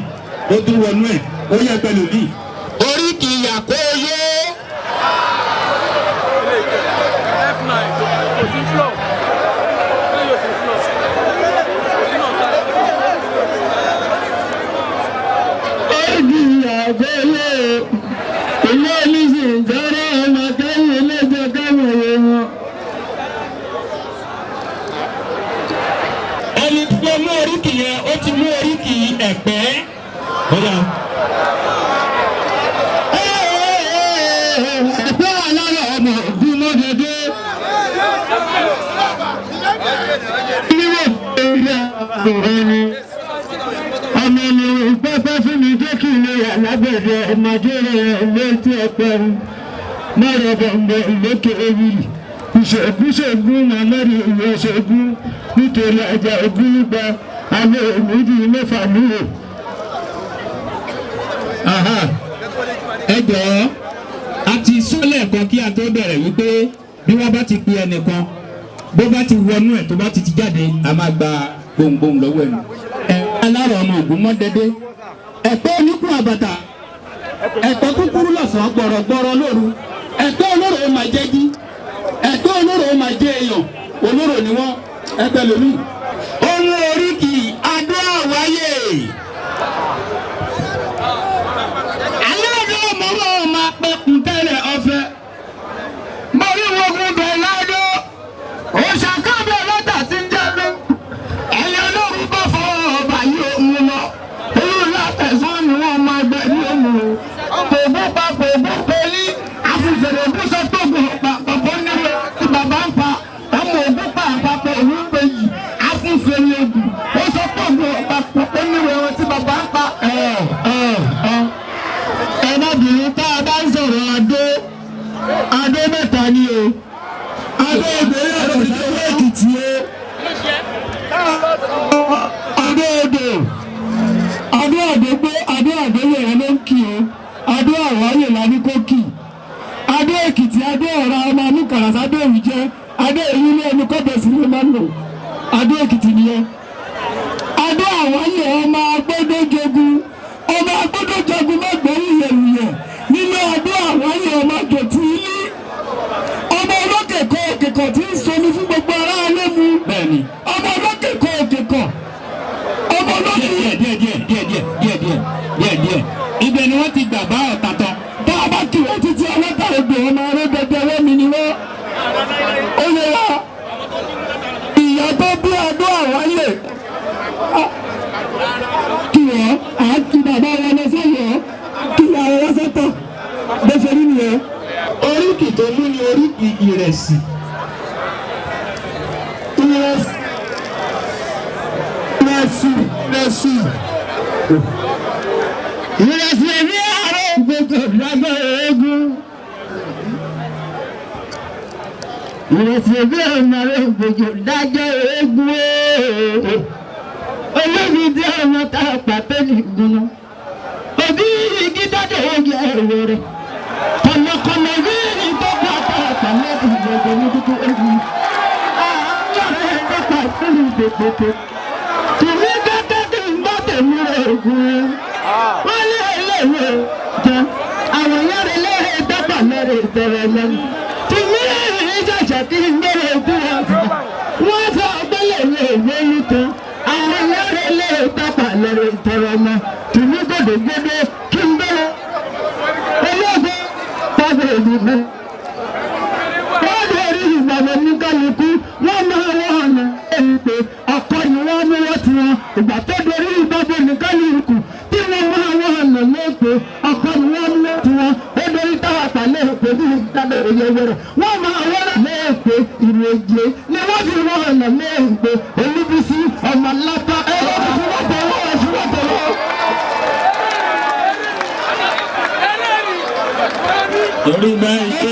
Ó tún wọnú ẹ̀. Ó yẹ pẹ̀lú mi. Oríkì ìyàkó yó. Oríkì ìyàkó yó. Ilé oníṣẹ́ ìjọ́rọ̀ ọmọ kẹ́yìn iléjọ kẹ́yìn òye wọn. Ẹni tó mú oríkì yẹn, ó ti mú oríkì ẹ̀pẹ́. Ó dà. Ẹ̀pẹ́ alára ọmọ ògùn mọ́dẹ́dẹ́. Níwọ̀n ilé ọmọ ọmọ mi pẹ́pẹ́ fún mi jẹ́ kí n lè yà lágbẹ̀dẹ ọmọdé rẹ̀ létí ọpẹ́ mọ́rọ̀ bọ̀m̀bọ̀ lókè ewì. Ìṣègùn màmẹ́rì ìwé ṣègùn nítorí ẹja ogún gba alẹ́ òmìnirí mẹ́fà níwò. Aha. Ẹ jọ̀ọ́, a ti sọ lẹ́ẹ̀kan kí a tó bẹ̀rẹ̀ wípé bí wọ́n bá ti pe ẹnìkan, bó bá ti wọnú ẹ̀, tó bá ti jáde, a máa gba gbohùngbohùn lọ́wọ́ ẹ̀. Ẹ alárọ̀ ọmọ ògùn mọ́dẹ́dẹ́. Ẹ̀pẹ́ oníkun àbàtà. Ẹ̀pẹ́ kúkúrú lọ́sàn-án, gbọ̀rọ̀gbọ̀rọ̀ lóru. Ẹ̀pẹ́ olóró ó máa jẹ́ jí. Ẹ̀pẹ́ olóró ó máa jẹ́ èèyàn. Olóró ni wọ́n. Ẹgbẹ́ lómi. Ohun oríkì Adó Àwáyé. Aláàdó mọ́wọ́ máa pẹkùn tẹ́lẹ̀ ọ̀fẹ́. Mo rí wogun bẹ̀ ládó. Òṣàkà bẹ̀ lọ́tà tí ń jẹ́nu. Ẹ̀yin olóòrùn bá fọwọ́ ọba yìí òun lọ. Olú látẹ̀sán ni wọ́n máa gbẹ ní òun. Kò bó pa kò bó pẹ̀lí. Àfùfèrè bó sọ tó gùn pa pàpọ̀ nílò tí bàbá ń pa. Ọmọ ògùn pa àpapọ̀ òun péjì. Àfùfèrè ògùn ó sọ tó gùn pa pàpọ̀ nílò tí bàbá ń pa. Ẹ má bínú, tá a bá ń sọ̀rọ̀ adó, adó mẹ́ta ni o. Adó obìnrin àti ìdílé Èkìtì o. Àdóyè rẹ ló ń kì o. Adó Àwáyè la ní kó kì. Adó Èkìtì, Adó Ọ̀rá, ọmọ amúkàràsá, Adó Òwújẹ́, Adó èyí ní ẹnu kọ́bẹ̀sì ló máa ń lò. Adó Èkìtì nìyẹn. Adó Àwáyè, ọmọ agbódójogun, ọmọ agbódójogun mẹ́gbẹ́ wuyẹ̀wuyẹ̀ nínú Adó Àwáyè, ọmọ àjòtí ilé, ọmọ olókèkọ òkèkọ tí ń somi fún gbogbo aráalé mu. Bẹ́ẹ̀ni. Ọmọ olókèkọ òkèkọ, ọmọ olókè. Díẹ̀ díẹ̀ díẹ̀ díẹ̀ díẹ̀ díẹ̀ díẹ̀ díẹ̀ díẹ̀. Ibẹ̀ ni wọ́n ti gbà bá ọ̀tà tán. Tá a bá kì wọ́n títí, ọlọ́tà odò, ọmọ aró dẹdẹ ọwọ́ mi ni wọ́n. Ó yẹ wa ìyá tó bí Adó Àwáyè kì wọ́n, à ń kí bàbá wọn lọ sọ́yọ́, kí àwọn wọn sọ́tọ̀ bó ṣe rí nìyẹn. Oríkì tó mú ni oríkì ìrẹsì. Ìrẹsì, ìrẹsì, ìrẹsì. Ìrẹsì ẹ̀mí àárọ̀ gbogbo lábẹ́ eégún. Ìrẹsì ẹ̀mí àárọ̀ gbogbo dájọ́ eégún ooo. Olómi tí ọmọ tá a pàtó ní ìgbóná. Òbí igi dájọ́ oúnjẹ ẹ̀rọ rẹ̀. Kọ̀nàkọ̀nà bí ìtọ́kọ̀ àtàpà lẹ́kùn gbogbo ní kúkú eégún. Àwọn ẹ̀rọ pàtó ní gbogbo. Tèmi kẹ́kẹ́ kí n bá tèmi rẹ̀ gùn. Wọ́n lé ẹlẹ́wẹ̀ jẹ. Àwọn yẹrẹ lẹ́rẹ̀ dábà lẹ́rẹ̀ tẹ̀rẹ̀ lẹ́nu. Tèmi ìṣàṣà kí n bẹ̀rẹ̀ dúró. Wọ́n fọ ọgbẹ́lẹ̀ lè wéyí tán. Àwọn yẹrẹ lẹ́rẹ̀ dábà lẹ́rẹ̀ tẹ̀rẹ̀ lẹ́nu. Tèmi gbọdọ̀gbọdọ̀ kí n bẹ̀rẹ̀. Olóògbé tàbí ìdìbò. Wọ́n lè rí ìgbàgbọ́ ní kálukú, wọ́n máa wọ́n ọ̀nà ẹ̀yìn pé ọkọ ni wọ́n mú wọ́n ti wọn. Ìgbà tó dorí ìgbàgbọ́ ní kálukú tí wọ́n máa wọ́n ọ̀nà lẹ́pẹ́, ọkọ ni wọ́n mú wọ́n ti wọn. Ó dorí táwa pàlẹ́ òpè ní ìdáná òye wẹ̀rẹ̀. Wọ́n máa wọ́n ọ̀nà lẹ́pẹ́ ìrèjé ni wọ́n fi wọ́n ọ̀nà lẹ́pẹ́ Olúbísí ọmọ lápá ẹ̀rọ fi wọ́n tẹ̀wọ́ ẹ̀ fi wọ́n tẹ̀wọ́. Torí báyìí pé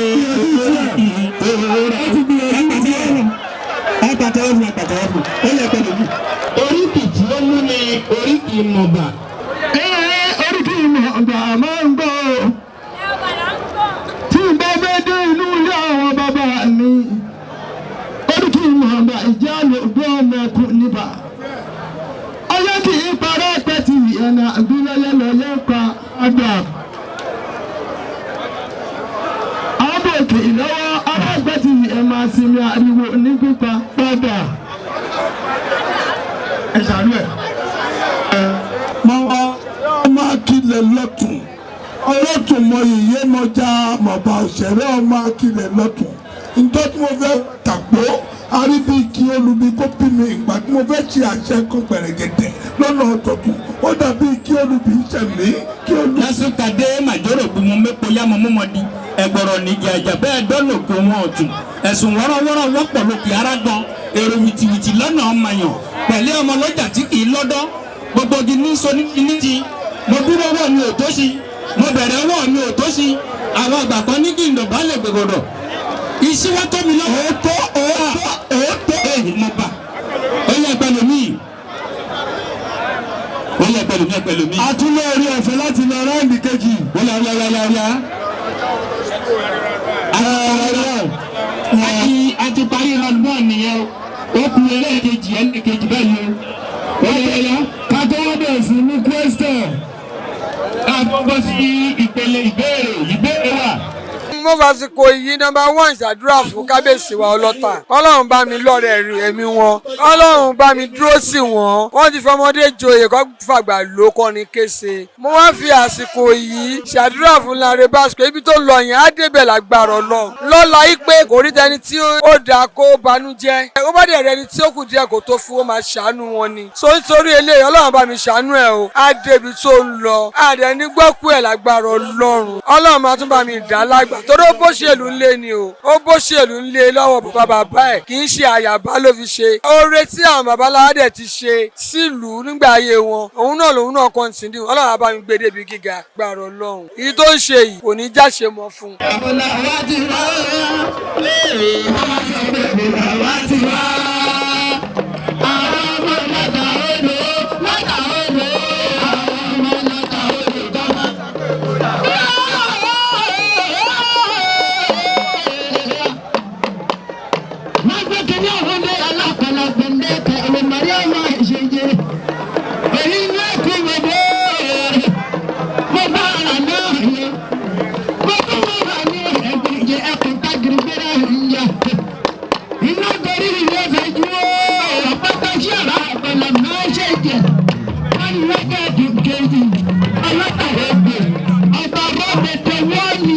ẹ pàtẹ́wọ́ fún, ẹ pàtẹ́wọ́ fún, ó lè pẹ́ lómi. Oríkì tí ó mú ni oríkì mọ̀bà. Oríkì mọ̀bà máa ń gbọ́ tí n bá fẹ́ dé inú ilé àwọn bàbá mi. Oríkì mọ̀bà ìjà ló gbọ́ ọmọ ẹkùn níbà. Ọyọ́ kì í parẹ́ pẹ́tì ẹ̀nà àbílẹ̀yẹ lọ́yẹ́ pa àgbà. Àbòkè lọ́wọ́ alágbàtì ẹ̀ máa sinmi ariwo ní pípa padà. Ẹ ṣàánú ẹ̀. Ọmọ akilẹ̀ lọ́tún ọlọ́tún mọ iye mọjá mọ̀bà òṣèré, ọmọ akilẹ̀ lọ́tún. Ntọ́ tí mo fẹ́ tàpó aríbi kí olubi kó bí mi. Ìgbà tí mo fẹ́ ṣe àṣẹ kan gbẹ̀rẹ̀gẹ̀dẹ̀ lọ́nà ọ̀tọ̀tún, ó dàbí kí olubi ṣẹ̀mí kí olubi. Lásìkàdé màjọ́rò gbùmọ̀ mẹ́pọ̀ yá mọ́ mọ́mọ́dí ẹ̀gbọ̀rọ̀ nìjà ẹ̀jà bẹ́ẹ̀ dọ́lò kó wọn ọ̀tún ẹ̀sùn wọ́rọ́wọ́rọ́ wọ́pọ̀ lókè ara gan èrò wìtìwìtì lọ́nà ọmọyàn pẹ̀lẹ́ ọmọ lọ́jà tí kì í lọ́dọ́ gbogbo igi ní sọ ní ti mo dúró ọwọ́ mi ò tó sí, mo bẹ̀rẹ̀ ọwọ́ mi ò tó sí. Àwọn àgbà kan ní kí n dọ̀bálẹ̀ gbẹ̀gbọ̀dọ̀ ìṣíwá tó mi lọ́wọ́. Òótọ́, òótọ́, òótọ́. Èyí mo bà ó yẹ pẹ̀lú mi, ó yẹ pẹ̀lú mi, pẹ̀lú mi. A tún lọ rí ọ̀fẹ́ láti lọ ráǹdì kejì. Ó yá, yá, yá, yá, yá. A ti parí round one nìyẹn o, ó kù ẹlẹ́ẹ̀kejì, ẹlẹ́ẹ̀kejì báyìí o, ó yá, yá. Ká tó wá bẹ̀rẹ̀ sí ní question. Ká tó bọ́ sí ìpele ìbéèrè, ìbéèrè wà. Mo fàsìkò yìí, number one, ṣàdúrà fún kábíyèsí wa ọlọ́tà, kọ́lọ́run bá mi lọ́rẹ̀ ẹ̀mí wọn, kọ́lọ́run bá mi dúró sí wọn. Wọ́n ti fọmọdé joyè, kọ́ fàgbà ló kọ́ni kése. Mo wá fi àsìkò yìí ṣàdúrà fún Lanre Basco, ibi tó lọ yẹn á débẹ̀ lágbára Ọlọ́run lọ́la yìí pé kò rí tẹni tí ó dáa kó banújẹ́, ó bá dẹ̀ rẹni tí ó kù díẹ̀ kó tó fún, ó máa ṣàánú wọn ni. So nítorí eléyìí, Ọlọ́run bá mi ṣàánú ẹ̀ o, á débi tó ń lọ, á dẹ̀ ní gbọ́kú ẹ̀ lágbára Ọlọ́run. Ọlọ́run máa tún bá mi dá lágbà torí ó bóṣèlú ńlé ni o, ó bóṣèlú ńlé lọ́wọ́ bàbá bàbá ẹ̀, kì í ṣe àyàbá ló fi ṣe oore tí àwọn babaláwa dẹ̀ ti ṣe sílùú nígbà ayé wọn, òun náà lòun náà kọ́ntínú. Ọlọ́run á bá mi gbé débi gíga gbàrọ̀ Ọlọ́run. Èyí tó ń ṣe yìí kò ní jáṣe mọ́ fún un. Àwa ti wá, àwa ti wá. Àwọn ọmọ mẹ́ta odò, mẹ́ta odò, àwọn ọmọ mẹ́ta odò. Mariama ṣèjẹ èyí ní ẹkú gbogbo mo bá ara náà yẹ mo tún mo bá ní ẹgbẹ̀jẹ ẹkùn tágìrì gbéra ń yà iná gorí ilé fẹjú ó pátá sí ọ̀rọ̀ àbẹ̀lẹ̀ náà ṣèjẹ wọn lọ́gẹ̀dì kejì ọlọ́tàwọ̀ ẹgbẹ̀ ọba rọ́ọ̀dẹ̀ tẹ̀wọ́ ni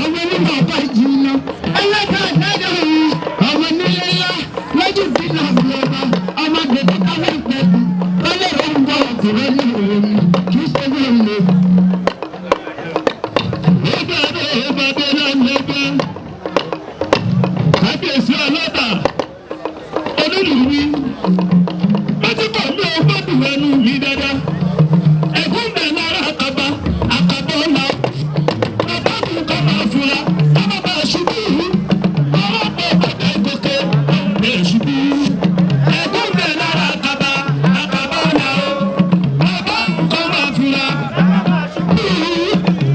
ọmọ onímọ̀ ọba jìnnà ẹlẹ́fẹ̀ẹ́ àdájọ́ yìí ọmọ nílé ńlá lójú dínà ọba ọmọ bèbí káwé ìpẹ́kù lọ́lẹ́ rẹ̀ ń bọ̀ ọ̀kùnrin ní ìròyìn kì í ṣe bí ìlú. Kábíyèsí ọlọ́ba olúlùmí lọ́tìkọ̀ ní ọgbọ́dún ẹnu mi dáadáa ẹ̀gún bẹ̀ lára àkàbà àkàbà ọ̀la bàbá mi kọ́ máa fura kọ́ máa bá a ṣubú ọwọ́ pọ̀ bàbá gòkè ẹ̀ ṣubú ẹ̀gún bẹ̀ lára àkàbà àkàbà ọ̀la o bàbá mi kọ́ máa fura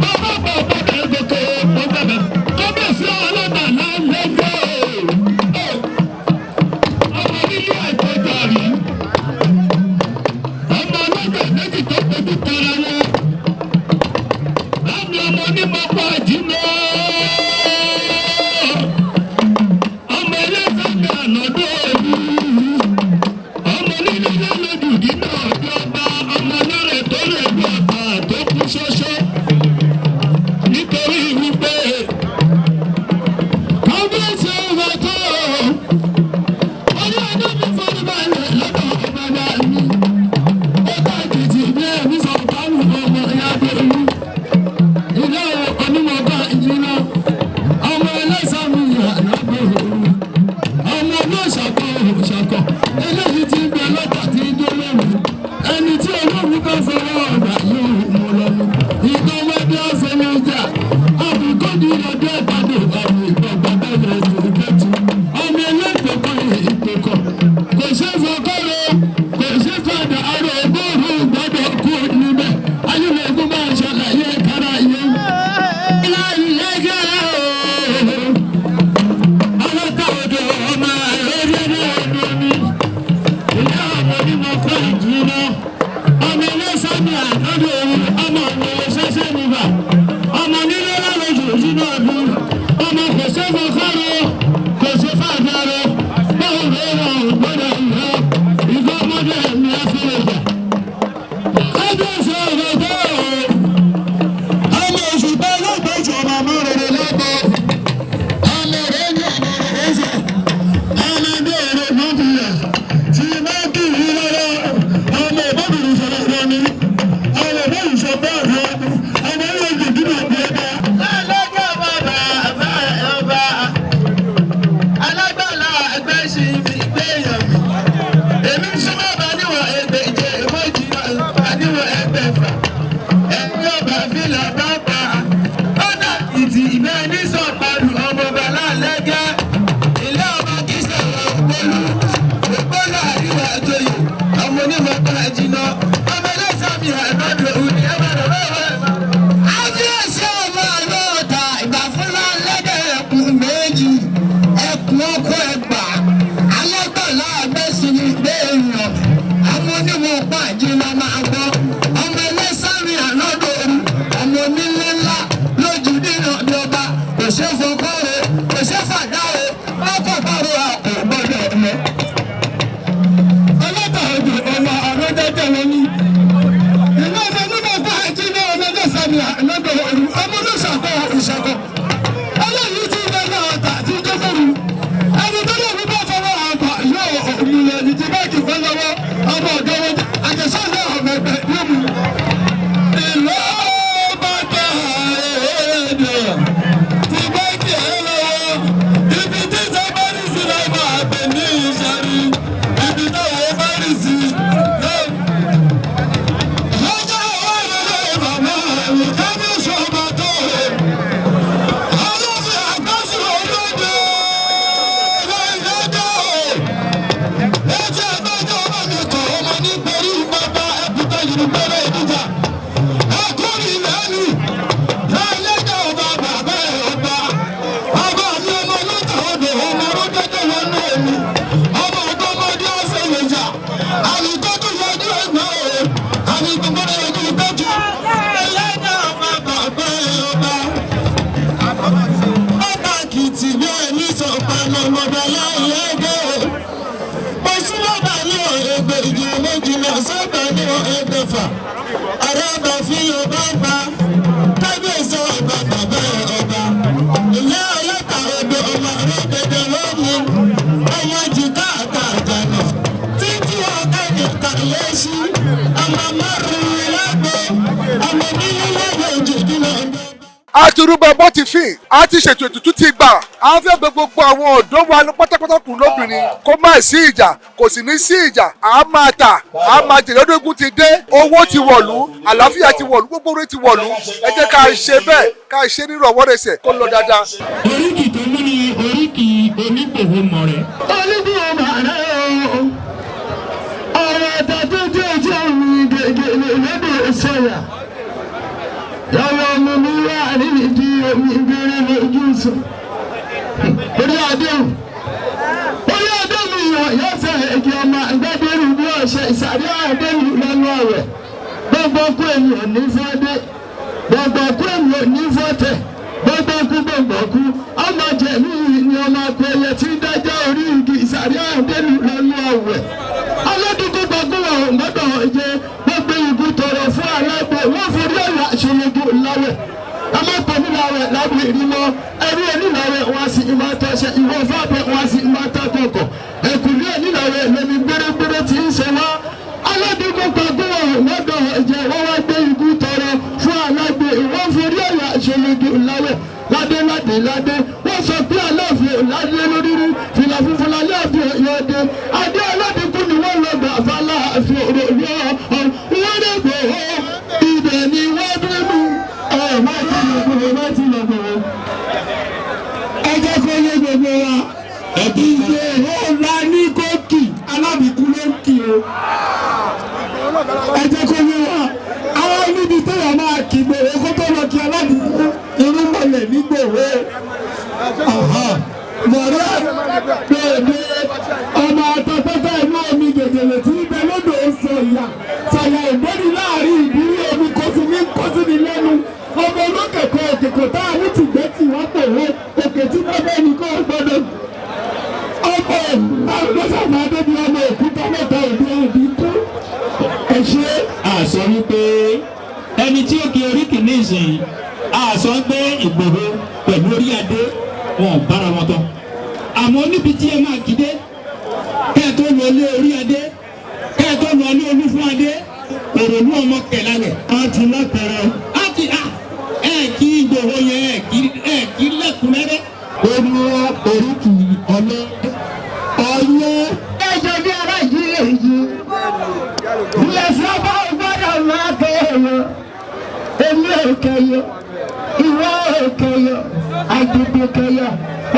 bàbá pọ̀ bàbá gòkè ọ̀ bàbá kábíyèsí ọlọ́ba lálẹ́gbẹ̀ẹ́ ọmọ nílé àìkọjá rí ọmọ ọlọ́gbẹ̀ méjì tó fojú tara wọn láàmì ọmọ onímọ̀pọ̀ àjínà ọmọ ẹlẹ́sàmì ànádọ́ òru ọmọ nílé lálejò nínú ọjọ́ ọba ọmọ ọlọ́rẹ̀ tó rẹ̀ bí ọ̀tà tó kú ṣọ́ṣọ́ nítorí wípé kábíyèsí ọba tó orí ọjọ́ mi fọ́nù balẹ̀ lọ́dọ̀ bàbá mi ó bá tètè bí ẹ̀mí sọ fáwọn ọmọ ìyá bẹ̀rù ilé onímọ̀ọ́bá ìjìnà ọmọ ẹlẹ́sàmì àlábẹ̀rù ọmọ olóòṣàkọ òṣàkọ eléyìí ti ń bẹ lọ́tà tí ń jó lóru ẹni tí olóòrùn bá fọwọ́ ọ̀gbà yóò mú lọ́nu ìgbọ́mọdé ọ̀fẹ́ ní ìjà àbíkọ́dí ọdẹ ìbàdàn ọmọ ìgbọ̀ngbà bẹ́ẹ̀ ní ìkẹ́tù ọmọ ẹlẹ́gbẹ̀ẹ́ kan ìpèkọ̀ kò ṣe é fọkọ́rọ̀ kò ṣe é fàdà àrò ògbóòrùn gbọ́dọ̀ kú níbẹ̀ ayélujára máa ṣàlàyé kára yẹn. láìlẹ́gẹ́ ọlọ́tà odò ọmọ ẹ̀rọ ọdún mi ìyá ọmọ onímọ̀ kọ́ ìjìnà ọmọ ẹlẹ́sàmì àtọ́dọ̀ òun ọmọ ọmọ ṣẹ́ṣẹ́ níbà ọmọ nílé lálejò ìjìnà ọdún ọmọ kò ṣe é fọkọ́rọ̀ kò ṣe fàdà rẹ báwo ló wà ó gbọ́dọ̀ ìyá ìgbà ọmọdé ẹ̀mí ẹ̀fọ́lẹ̀jà. kábíyèsí ọ̀rọ̀ tó o ọmọ òṣùpá ọlọ́gbẹ́jọ ọmọ amúrere lọ́gbọ́ ọmọ rẹ̀ ní ọmọ rẹ̀ ṣe ọmọ ẹgbẹ́ rẹ̀ lọ́kùnrin tí máa kì í lọ́wọ́ ọmọ ìbábìrì sọ̀rọ̀ rẹ̀ ni ọmọ ìbábìrì sọ̀rọ̀ rẹ̀ ọmọ ilé ìgbìmọ̀ ọ̀gbẹ́ Lọ́jọ́ bàbá bá ọba alágbàlá ẹgbẹ́ ṣì mi gbéyàn mi. Èmi súnmọ́ bá níwọ̀n ẹgbẹ̀je ìmọ̀jì bá níwọ̀n ẹgbẹ̀fà. Ẹ̀mí ọba fìlà bá pa. Ọ̀nà ìtì ìbẹ́ ní sọ̀pàlù ọmọ bàlá lẹ́gẹ́. Ilé ọba kì í sọ̀rọ̀ ògbólú. Ògbólú àríwá àjọyè. Ọmọ onímọ̀ kan jìnnà. Ọmọ ẹlẹ́sàmì àìmọ́dọ̀ òní ẹ̀mọ́dọ̀ bẹ́ẹ̀. Kábíyèsí ọba àlọ́ọ̀tà ìgbà fúnra lẹ́dẹ̀ ẹkùn méjì ẹkùn ọkọ ẹgbà alágbàlá abẹ́sìnì gbé èèyàn àwọn onímọ̀ pàjẹ́ la máa gbọ́ ọmọ ẹlẹ́sàrin ànádọ́rù ọmọ onílé ńlá lójú nínú ọba kò ṣe fọkọ́rẹ́ kò ṣe fàdáwọ́ ọkọ̀ bárò àpò gbọ́dọ̀ mọ́. ọlọ́tà odò ọmọ àrọ́jọ́jọ́ wọn ní ìlú ọmọ onímọ̀ bá àjíǹde ọmọdé sami ànádọ́ òru ọmọ olóṣàkọ òṣàkọ eléyìí ti ń bẹ náà tà tí ń dẹ́gbẹ̀rú ẹni tó lè wí bá fọwọ́ àgbà yóò òmìnira ní ti báàgì fẹ́ lọ́wọ́ ọmọ ọ̀gá wọn àjẹsọ́ náà ọmọ ẹgbẹ́ yóò mú. Ìlú bàtà ẹ̀ẹ́dẹ̀ ti bá. Ọ̀bàlá ìyá ẹgbẹ́ o. Mo súnmọ́ bá níwọ̀n ẹgbẹ́ ìjìnlẹ̀ méjìlá sọ́gbà níwọ̀n ẹgbẹ̀fà. Àràbà fi ọba pa. Kábíyèsí ọba bàbá ọba. Ìyá ọlọ́ta odò ọmọ ọlọ́gbẹ̀dẹ lómi. Ọmọ jìká àtàjànà. Títí ọ̀gá nìkan lẹ́sí. Ọmọ márùn-ún lágbo. Ọmọ nílé lọ́wọ́ òjòjúmọ́ ọdún. A ti rúbọ bó ti fìn, a ti ṣètò ètùtù ti gbà. A fẹ́ bẹ̀ gbogbo àwọn ọ̀dọ́ wa pátápátá kù lóbìnrin kó má sí ìjà, kò sì ní sí ìjà. A máa tà, a máa jèrè. Ọdún eégún ti dé, owó ti wọ̀lú, àlàáfíà ti wọ̀lú, gbogbo orí ti wọ̀lú. Ẹ jẹ́ ká ṣe bẹ́ẹ̀, ká ṣe nírọ̀wọ́rẹsẹ̀ kó lọ dáadáa. Oríkì tó mú ni oríkì Onígbòho mọ̀ rẹ̀. Olúbi ọmọ rẹ o, ọ̀rọ̀ ẹ̀ta tó jẹ́ ojú omi gègé lóde sọ̀yà. Lọ́wọ́ ọmọ mi wà níbi omi ìbéèrè lójú sùn. Orí àdéhùn. Orí àdéhùn ìwọ̀n yóò fẹ́ èdè ọmọ àgbàdérù bí ọ̀sẹ̀ ìsàrí àdéhùn lẹ́nu ọ̀rẹ́. Gbogbo kú ènìyàn ní fọ́dé. Gbogbo kú ènìyàn ní fọ́tẹ̀. Gbogbo kú gbogbo kú. Ọmọ jẹ̀mí ni ọmọ akọ ẹyẹ tí ń dájọ́ orí igi ìsàrí àdéhùn lẹ́nu ọ̀wẹ̀. Aládùúgbò gbogbo wọn ò gbọ́dọ̀ jẹ gbogbo ìgú tọrọ fún alágbè wọ́n forí ọ̀rọ̀ àṣọlógún láwẹ̀. Amápọ̀ níláwẹ̀ lábẹ́ ìrìmọ́ ẹrú oníláwẹ̀ wọn sì máa tọ́ṣẹ ìwọ fábẹ́ wọn sì máa tàkọ̀kọ̀. Ẹ̀kúnlé oníláwẹ̀ lómi gbérégbéré tí ń ṣe wá. Aládùúgbò gbogbo wọn ò gbọ́dọ̀ jẹ wọ́n wá gbé ìgú tọrọ fún alágbè wọ́n forí ọ̀rọ̀ àṣọlógún láwẹ̀. Ládé ládé ládé wọ́n sọ pé aláàfin ládé lóríru fìlà funfun láláàfin ọ̀yọ́dẹ adé aládìkú ni wọ́n lọ gbà fáláàfin òròlú ọ̀hún wọ́n lè gbò ó ibẹ̀ ni wọ́n dúró ẹ̀ má ti lọ gbòòrò má ti lọ gbòòrò. Ẹ jẹ́ kó yé gbogbo wa. Ìgbòho la ní kó kì, alábìkú ló ń kì o. Ẹ jẹ́ kó yé wa. Àwọn níbi téèyàn máa kì Ìgbòho kó tó lọ kí alábìkú irúnmọlẹ̀ nígbòho. Mọ̀rẹ́ bèbè ọmọ àtọ́pẹ́tẹ́ inú omi gègèlè tí ibẹ̀ lódò ń sọ ìyá. Sàyà ìgbóni láàrin ìdílé omi kò sí ní kó sí ní lẹ́nu. Ọmọ olókèkọ̀ òkèkò tá a ní tìgbẹ́ tì wọ́n pòwó òkè tí bàbá ẹnì kan gbọdọ̀. Ọmọ ọlọ́sàmọ́ adébí ọmọ òkúta mẹ́ta òbí òbí kú. Ẹ ṣe. A sọ wípé ẹni tí ó kí oríkì ní ìsìn, a sọ pé Ìgbòho pẹ̀lú orí adé wọn ò bára wọn tán. Àmọ́ níbi tí ẹ máa kídé, kẹ́ ẹ tó lọ lé orí adé, kẹ́ ẹ tó lọ lé olú fún adé, òròlú ọmọ kẹlálẹ̀. A ti lápẹẹrẹ. A ti a ẹ kí Ìgbòho yẹn ẹ kí lẹ́kùnrẹ́rẹ́. Ó mú oríkì ọlọ́ ọyẹ́. Ẹjọ́ bí ara yìí lè yí. Ilẹ̀ sábà gbọ́dọ̀ máa kẹ́yọ. Èmi ò kẹ́yọ. Ìwọ ò kẹ́yọ. Àdìgbò kẹ́yọ.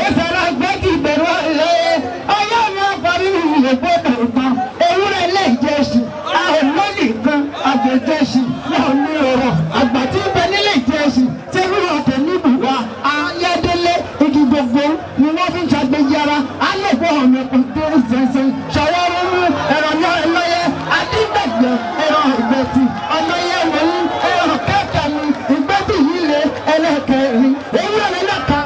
Ó sọ̀rọ̀ gbẹ́dì bẹ̀rù ọ̀lẹ́. Ọyọ́ mi àparí ìlú gbọ́dọ̀ gbọ́n. Ewúrẹ́ lè jẹ́sì. Àìmọ́ nìkan àgbẹ̀jẹ̀sì. Wọ́n ní ọ̀rọ̀. Àgbà tí ń bẹ nílé jẹ́sì. Tí wọ́n kò ní bùwá. Ayédélé igi gbogbo ni wọ́n fi ń ṣàgbéjára. Á lè kó ọ̀nà òkú ṣẹ̀ṣẹ̀. Ṣọwọ́ rúrú ẹ̀rọ náà lọ́yẹ. Adígbẹ̀gbẹ̀ ẹ̀rọ ìgbẹ̀tì. Ọmọ yẹn wọ̀nyí ẹ̀rọ kẹ́kẹ́ mi. Ìgbẹ́tì yìí lé ẹlẹ́kẹ̀rin. Ewúrẹ́ mi lọ́ka.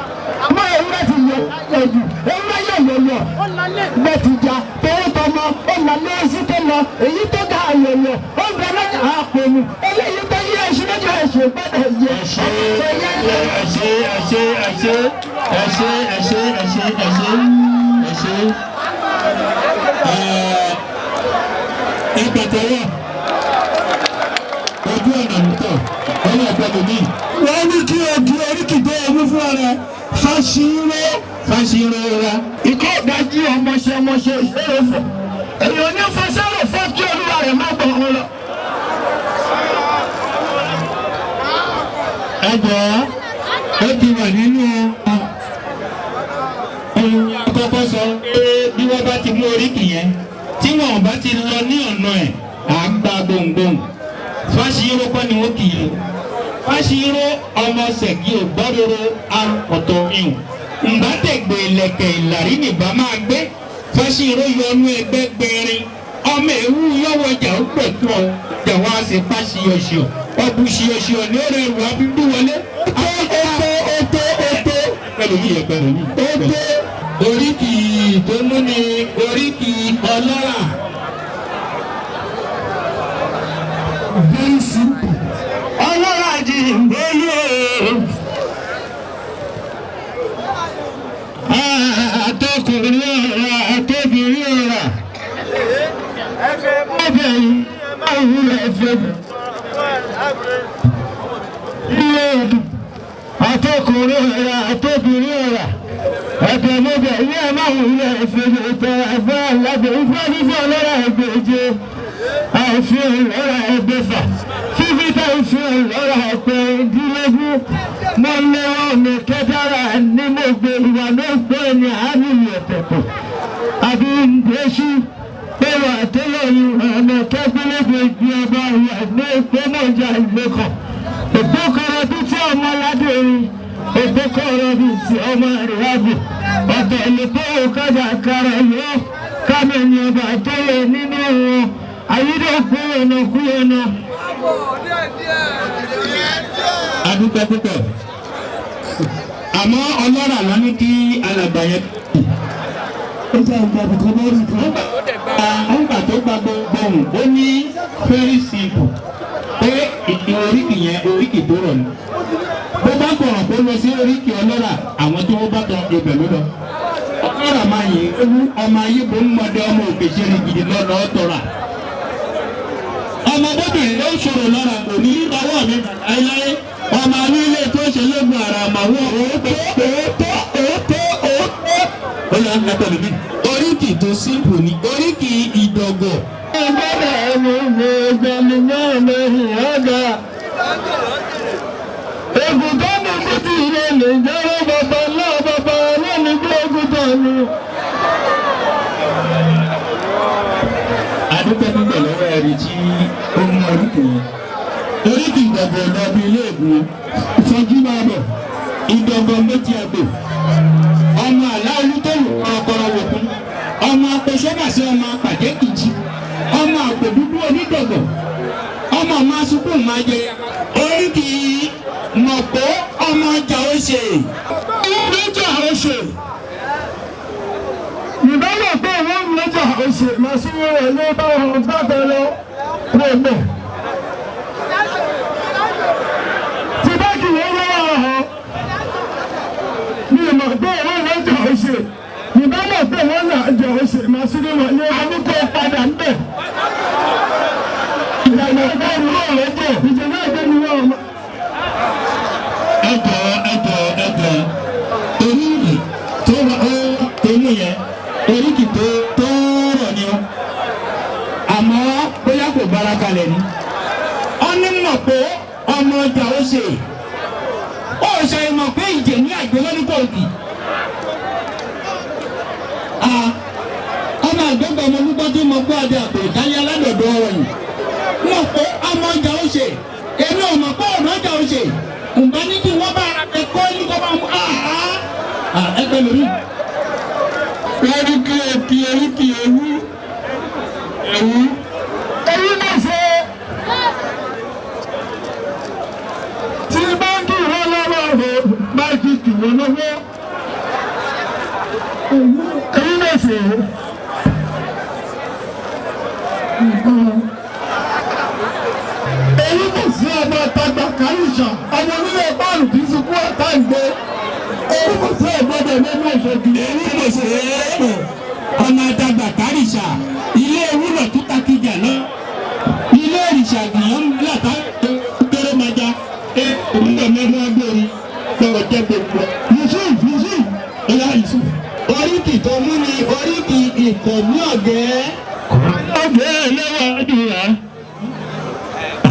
Àmọ́ ewúrẹ́ ti yọ ayọ̀jù. Ewúrẹ́ yọ̀ yọ̀yọ̀. Gbẹ̀tì jà tòun tọmọ. Ó nà lé ẹṣin tó lọ. Èyí tó ga ayọ̀yọ̀. Ó bẹ lọ́jà àpòmù. Eléyìí tó yí ẹṣin lójú ẹṣin gbọ́dọ̀ yẹ. Ẹ ṣé ẹ ṣé ẹ ṣé ẹ ṣé ẹ ṣé ẹ ṣé ẹ ṣé ẹ ṣé ẹ ṣé. Ẹ pàtẹ́wọ́. Ojú ọ̀nà nítọ̀, ọ̀nà ìpẹ́lú mi. Wọ́n ní kí o di oríkì tó o mú fún ara Fáṣíró. Fáṣíró ra. Ikọ́ ìdájí ọmọṣẹ́ ọmọṣẹ́ ìṣòro fọ̀. Èèyàn ní fọṣẹ́rò fọ́ kí olúwa rẹ̀ má gbọ̀ ọ́n lọ. Ẹ jọ̀ọ́, ó ti wà nínú ohun àkọ́kọ́ sọ pé bí wọ́n bá ti mú oríkì yẹn, tí wọn ò bá ti lọ ní ọ̀nà ẹ̀, à ń gba gbohùngbohùn. Fáṣíró kọ́ ni wọ́n kì í lò. Fáṣíró ọmọ ṣẹ̀gí ògbọ́ròrò ọ̀tọ̀ ihùn. Ǹbá tẹ̀gbẹ̀ ìlẹ̀kẹ̀ ìlàrí nìbá máa gbé. Fáṣíró yọnú ẹgbẹ́ gbẹrin. Ọmọ ewu yọ̀wọ̀jà ó pẹ̀tù ọjà wá sí fáṣíọṣíọ. Ọbù ṣíọṣíọ ní ó rẹrù abíbí wọlé. Ó tó ó tó ó tó Pẹ̀lú yìí pẹ̀lú yìí. ó tó. Oríkì tó mú ni oríkì ọlọ́rà. Very simple. Ọlọ́rà jì ń bólú o. Àtọkùnrin ọ̀rà àtọbìnrin ọ̀rà. Ọbẹ̀ yìí máa ń wúlò ẹ̀fẹ̀. Ilé ọdún. Àtọkùnrin ọ̀rà àtọbìnrin ọ̀rà. Ẹ̀bẹ̀ mọ́bẹ̀ ilé ẹ̀ máa ń wúlò ẹ̀fẹ̀ ìtọ́ ẹ̀fẹ̀ alábẹ̀ ìfẹ́ fífẹ́ ọlọ́rà ẹgbẹ̀je. Àìfi ọlọ́rà ẹgbẹ̀fà. Fífi tá ìfi ọlọ́rà ẹgbẹ̀ẹ́dínlógún. Mo lọ́wọ́ mi kẹ́dára ní mo gbé ìwà ló gbé ní àánú ọ̀tẹ̀kọ̀. Àbí ǹdẹ́sù pẹ̀lú àtẹ́lẹ̀yìn ọ̀nà kẹ́gbẹ́lẹ́gbẹ̀ gbé ọba ìyá ní ìpínlẹ̀ ìgbẹ́kọ̀. Ògbókọ̀rọ̀ bí tí ọmọ aládé rí, ògbókọ̀rọ̀ bí tí ọmọ ìrìnàbò. Ọ̀tẹ̀ ìlẹ̀kọ́ òkàjà kára yọ kámẹ́ni ọba tó lè nínú wọn. Ayídọ̀kúyọ̀nà kúyọ̀nà. Adúpẹ́ púpọ̀. Àmọ́ ọlọ́rà lọ ní kí alàgbà yẹn. Ó jẹ́ ìgbà àbùkù lórí kan. Nígbà tó gba gbogbo ohun, ó ní very simple pé oríkì yẹn oríkì tó rọ̀ ni. Bó bá kọ̀rọ̀ kó lọ sí oríkì ọlọ́rà, àwọn tó bá tọ ibẹ̀ ló lọ. Ọlọ́rà máa yìn ewu ọmọ ayé bó ń mọdé ọmọ òkè ṣe rí gidi lọ́nà ọ̀tọ̀rà. Ọmọ bóbìnrin ló ń ṣòro lọ́ra kò ní í ọwọ́ mi láéláé. Ọmọ alílé tó ṣe lóògùn àrà àmàwọ̀ òótọ́ òótọ́ òótọ́ òótọ́. Ó yà ń pẹ̀lú mi. Oríkì tó simple ni oríkì ìdọ̀gọ̀. Ìgbọ́dọ̀ ẹni ní ìgbẹ́ni náà lóhùn ọ̀gá. Ègùn tó ní kútì rẹ̀ lè jẹ́rọ bàbá náà bàbá lónìí bí ogun tó ní. Adúpẹ́ púpọ̀ lọ́wọ́ ẹ̀rí tí ó mú oríkì yẹn. Oríkì ìdọ̀gọ̀ lọ bí ilé ìgbìmọ̀. Ìfọ̀jú máa bọ̀. Ìdọ̀gọ̀ méjì àgbò. Ọmọ àlá olútòrò ọkọ̀rọ̀ wòkun. Ọmọ apẹ̀sọ́bàṣẹ ọmọ apàdé kìjì. Ọmọ àpò dúdú onídọ̀gọ̀. Ọmọ máa sunkún máa jẹ. Oríkì mọ̀pọ̀ ọmọ ọjà ó ṣe. Lọ́jà oṣù. Ìbálò pé wọ́n ń lọ́jà oṣù máa sí wọ́n lé bá wọn gbàgbọ́ lọ kú ọgbẹ́. Tí bá kì í wọ́n lọ́wọ́ ọ̀hún. Mi ò mọ̀ pé wọ́n lọ́jà oṣù. Ìbálò pé wọ́n lọ́jà oṣù máa sí wọ́n lé amúkọ́ padà ń bẹ̀. Ìjọba ìgbẹ́ni wọ́n lọ́jọ́. Ìjọba ìgbẹ́ni wọ́n lọ́jọ́. Ẹjọ ẹjọ ẹjọ oríkì tó rọ ó tó mú yẹn oríkì tó tó rọ ni ó àmọ́ bóyá kò bára kalẹ̀ ni ó ní mọ̀ pé ọmọ ọjà ó ṣe ó ṣe mọ̀ pé ìjẹ̀ ní àgbẹ̀ lónìí kò kì ọmọ àgbẹ̀gbẹ̀ ọmọ olúgbọ́n tí mo gbọ́ adé àpò ìdálé aládọ̀dọ̀ ọ̀rọ̀ yìí mọ̀ pé ọmọ ọjà ó ṣe èmi ò mọ̀ pé ọ̀nà ọjà ó ṣe ǹbá ní kí wọ́n bá ẹ̀kọ́ ní kó bá mú ẹgbẹ́ lórí. Oríkì èkì oríkì ewu ewu. Ewu náà ṣe tí báńkì wọn lọ́wọ́ rẹ̀ báńkì kì wọ́n lọ́wọ́. Ewu náà ṣe. Ewu kò sí ọmọ àtàgbà kárìṣà ọmọ onílé báàlù kì í sunkún ọ̀tá ìgbé. Ewu kò sí ọ̀gbọ́dọ̀ nínú ìṣègùn. Ewu kò sí ọmọ àtàgbà kárìṣà ilé ewúrọ̀ tó takìjà lọ. Ilé òrìṣà gbìyànjú látà kéré máa ja ewúrọ̀ mẹ́rin agbórí lọ́wọ́ jẹ́ gbogbo. Yusuf Yusuf ọlá Yusuf. Oríkì tó mú ni oríkì ìkọ̀mú ọ̀gẹ́. Ọ̀gẹ́ ẹlẹ́wà àdúrà.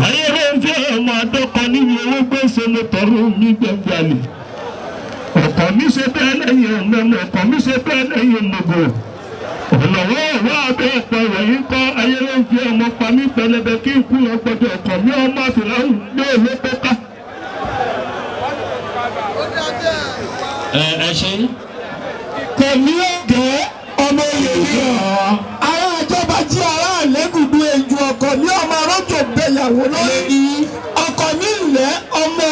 Ayé ló ń fẹ́ ọmọ àdọ́kọ níbi owó gbèsè mo tọrọ mi gbẹ̀gbẹ̀ mi. Ọ̀kọ̀ mi ṣe bẹ́ẹ̀ lẹ́yìn ọ̀mẹ́mọ̀, ọ̀kọ̀ mi ṣe bẹ́ẹ̀ lẹ́yìn mọ̀gò. Ọ̀nà wọ́n wá abẹ́ ọ̀pẹ wọ̀nyí kọ́ ayé ló ń fi ọmọ pa mí pẹlẹbẹ kí n kú lọ gbọdọ̀ ọkọ̀ mi ọmọ àfìláhùn ní olóko ká. Ẹ ṣe. Kẹ̀mí ọ̀gẹ́ ọmọ òye ará àjọba jí ará àlẹ́gùdù ejò ọkọ̀ ní ọmọ arọ́jò bẹ̀yàwó lórí ọkọ̀ ní ilẹ̀ ọmọ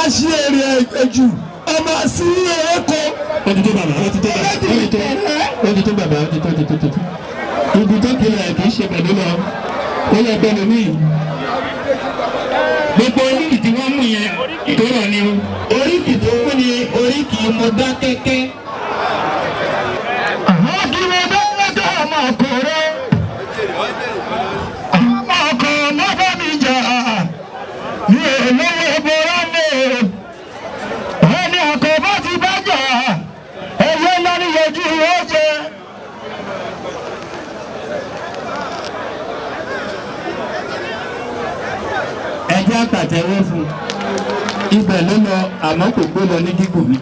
aṣèrè ejò ọmọ asírí ẹ̀kọ́. Ó ti tó bàbá, ó ti tó bàbá, ó ti tó, ó ti tó bàbá, ó ti tó, ó ti tó, ó ti tó. Ibi tó kiri kì í ṣe pẹ̀lú lọ, ó yẹ pẹ̀lú mí. Gbogbo oríkì tí wọ́n mú yẹn tó rọ̀ ni o. Oríkì tó kú ni oríkì Mọdákẹ́kẹ́. Kí mo bá lọ́jọ́ ọmọ ọkùnrin, ọmọ ọkọ̀ má bá mi jà, mi ò lówó bọ́lá mi. Ẹni ọkọ̀ bá ti bá jà, ẹyẹ ńlá ní yọjú ó jẹ. Ẹ jẹ́ àpàtẹ́wọ́ fún un. Ibẹ̀ ló lọ àmọ́ kò gbé lọ ní gígùn mi.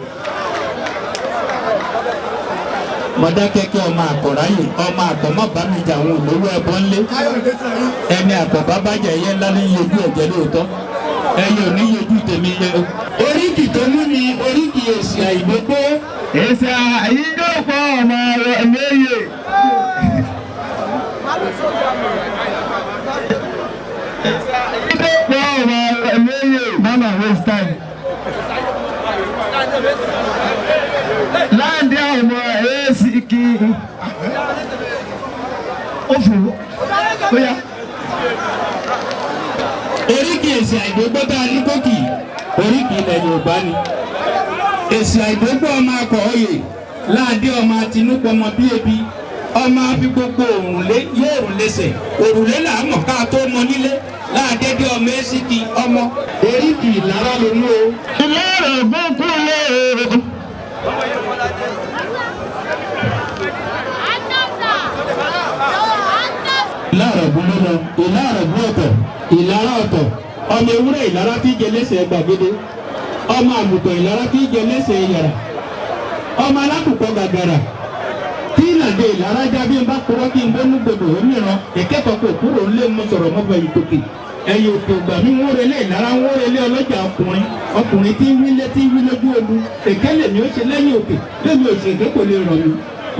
Mọdákẹ́kẹ́ ọmọ àkọ̀ráyè ọmọ àkọ́mọ́bámijà àwọn olówó ẹbọ ńlé. Ẹni àkọ́bá bàjẹ́ ẹyẹ ńlá ní yojú ẹ̀jẹ̀ lóòótọ́. Ẹyẹ ò ní yojú tèmi yẹ o. Oríkì tó mú ni oríkì èsì àìgbógbó. Èsì àìdókò ọmọ rẹ̀ lóye. Ìdókò ọmọ rẹ̀ lóye. Mama waste time. Láǹdí ọmọ èsì kì í. Ó fò ó yá. Oríkì èsì àìgbógbó tá a ní kókì oríkì ilẹ̀ Yorùbá ni. Èsì àìgbógbó ọmọ akọ̀ oyè láàdé ọmọ àtinúpọmọ bí ebi ọmọ afi gbogbo òrùlé yóò òrùlé sẹ̀ òrùlé là á mọ̀ ká tó mọ nílé láàdé dé ọmọ èsìkì ọmọ oríkì Ìlara ló mú o. Ìlara ògúnkú lé o. Ìlara ògún ló lọ, Ìlara ògún ọ̀tọ̀, Ìlara ọ̀tọ̀, ọmọ ewúrẹ́ Ìlara tí jẹ lẹ́sẹ̀ gbàgede, ọmọ àgùntàn Ìlara tí jẹ lẹ́sẹ̀ yàrá, ọmọ alákùkọ gàgàrà tí ìlàdé Ìlara já bí n bá kúrọ́ kí n bónú gbòdò òmíràn ìkẹ́kọ̀ọ́ kò kúrò ńlé mo sọ̀rọ̀ mọ́ bẹ̀yìn tòkè ẹ̀yìn òkè ògbà mi ń wórelé Ìlara ń wórelé ọlọ́jà ọkùnrin ọkùnrin tí ń wí létí wí lójú ogun èké lèmi ó ṣe lẹ́yìn òkè lèmi ò ṣe èké kò lè rọ̀ mí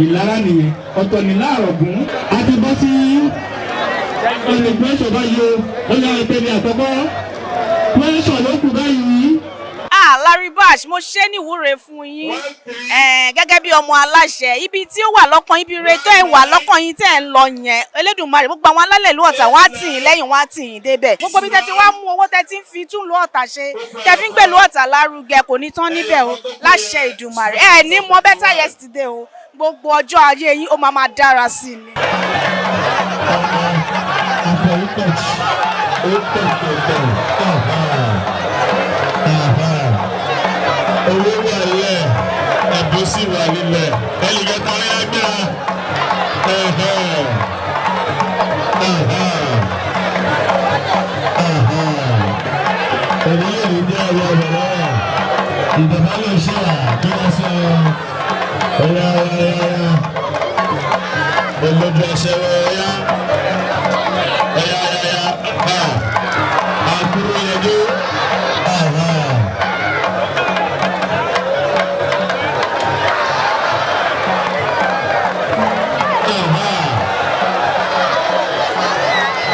Ìlara nìyẹn ọ̀tọ̀ ní láàrọ̀gùn a ti bọ́ sí olùgbẹ́sọ̀ báyìí o ó yá ìpele àkọ́kọ́ pẹ́sọ̀ ló kù báyìí. Ah, Larry Bash, mo ṣe níwúre fún yín gẹ́gẹ́ bí ọmọ aláṣẹ ibi tí ó wà lọ́kàn ibi ire tó ẹ̀ wà lọ́kàn yín tẹ́ ẹ̀ ń lọ yẹn Elédùmarè gbogbo àwọn alálẹ̀ ìlú Ọ̀tà wọ́n á tì yín lẹ́yìn wọ́n á tì yín débẹ̀ gbogbo bí tẹ́ ti wá mú owó tẹ́ ti ń fi tún ìlú Ọ̀tà ṣe tẹ́ fi ń gbèlú Ọ̀tà lárugẹ kò ní tán níbẹ̀ o láṣẹ Ìdùmarè ẹ ní mọ better yesterday o gbogbo ọjọ́ ayé yín ó máa máa dára sí i ni. Owó wà lẹ̀, ẹ̀bùn sì wà nílẹ̀, ẹnìkan kan yá gbéra. Òní yóò ní bí ọ̀rọ̀ ọ̀rọ̀ ìjọba lè ṣe à kí wọ́n sọ ọ̀yà ọ̀yà ọ̀yà olójú ọ̀sẹ̀ ọ̀yà ọ̀yà ọ̀yà àkúrò yẹjú.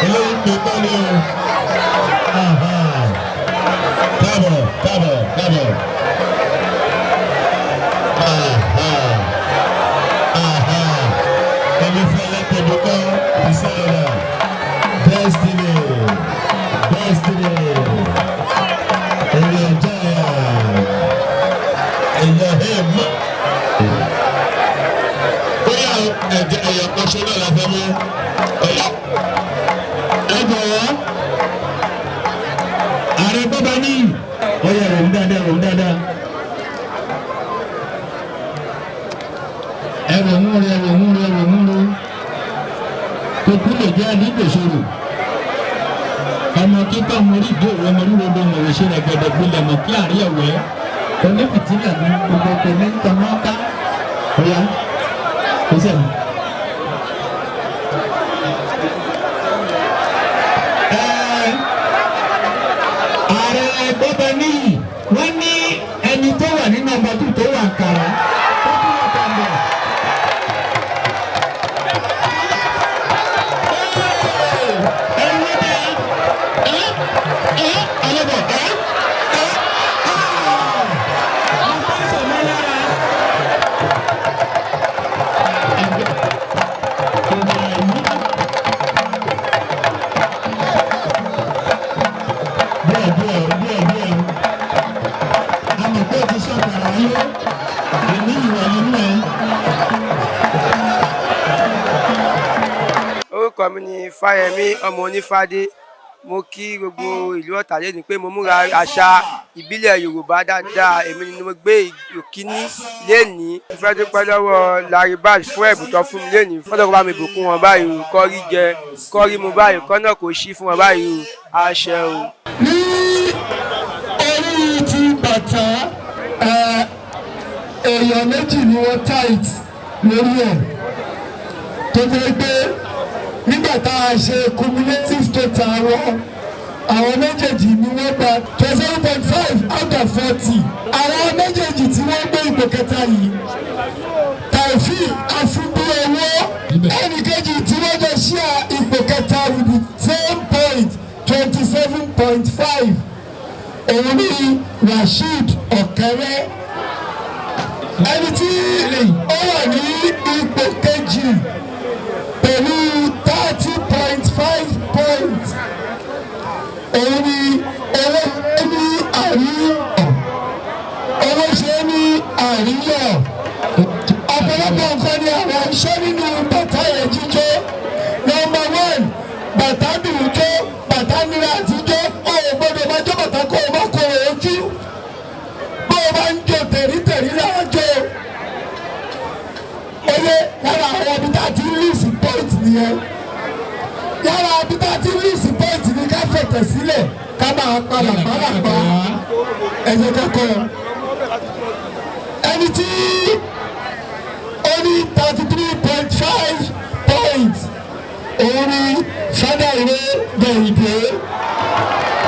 Eléyìí pé tán ni o. Káàbọ̀ káàbọ̀ káàbọ̀. Ẹni fẹ́lẹ́ tẹ̀lé kọ́ ìsọ̀rọ̀ destiny destiny ẹ̀yẹ jẹ́ ẹ̀yẹ hẹ́ẹ̀mọ́. Bóyá ẹ̀jẹ̀ ẹ̀yẹ kan ṣe náà la fẹ́ mú ọ̀yà. Ẹ jọ̀wọ́ ààrẹ bọ́ba ní ọyẹ ròhún dáadáa ròhún dáadáa ẹ ròhún rẹ ròhún rẹ ròhún rẹ kókó lè jẹ́ àdìgbòsòrò ọmọ kíkọ́ ọmọ orí ìdí òwe ọmọ orí rodo ọmọ òwe ṣe rẹ gbẹdẹ gbilẹ̀ mọ̀ kí àárí ẹ̀wẹ́ onífìtílà ní gbogbo kò ní tọmọ ká ọ̀yá kò sẹ́ni. Ààrẹ bọ́bá níyì wọ́n ní ẹni tó wà ní nọ́mbà 2 tó wà kàrà tó tún wà kàmbà. Orúkọ mi ni Fáyẹmí ọmọ Onífádé. Mo kí gbogbo ìlú Ọ̀tà lẹ́nu pé mo múra àṣà ìbílẹ̀ Yorùbá dáadáa. Èmi ni mo gbé ìkíní lẹ́ni. Mo fẹ́ dúpẹ́ lọ́wọ́ Larry Bass fún ẹ̀bùn tó fún mi lẹ́ni. Fọ́tò kó bá mi bùkún wọn báyìí o, kọ́ rí jẹ, kọ́ rí mu báyìí, kọ́ náà kò ṣí fún wọn báyìí o, àṣẹ o. Ní orí ti bàtà, èèyàn méjì ni wọ́n tight lórí ẹ̀, tó jẹ́ pé nígbà tá a ṣe cumulative total wọn, àwọn méjèèjì ni wọ́n gba 27.5 out of 40. Àwọn méjèèjì tí wọ́n gbé ipò kẹta yìí, Taofeek Afunbíowó, ẹnìkejì tí wọ́n jọ ṣíà ipò kẹta with the same point, 27.5, òun ní Rasheed Ọ̀kẹ́rẹ́. Ẹni tí ó wà ní ipò kejì pẹ̀lú 30.5 points, òun ni owó ní àríyọ̀, owó ṣe ní àríyọ̀. Ọ̀pọ̀lọpọ̀ nǹkan ni àwọn iṣẹ́ nínú bàtà yẹn jíjó. Number one, bàtà dùn jó, bàtà nira àtijọ́. O ò gbọ́dọ̀ máa jó bàtà kó o má kó o ojú. Bó o bá ń jó tẹ̀rítẹ̀rí lára jó oye. Lára àwọn ibi tá a ti ń lose point nìyẹn. Lára ibi tá a ti ń lose point ni ká fẹ̀tẹ̀ sílẹ̀, ká máa pa làpálàpá. Ẹ̀jẹ̀ kẹ́kọ̀ọ́ ẹni tí ó ní 33.5 points, òun ni Fádàìrè Gẹ̀yìndé,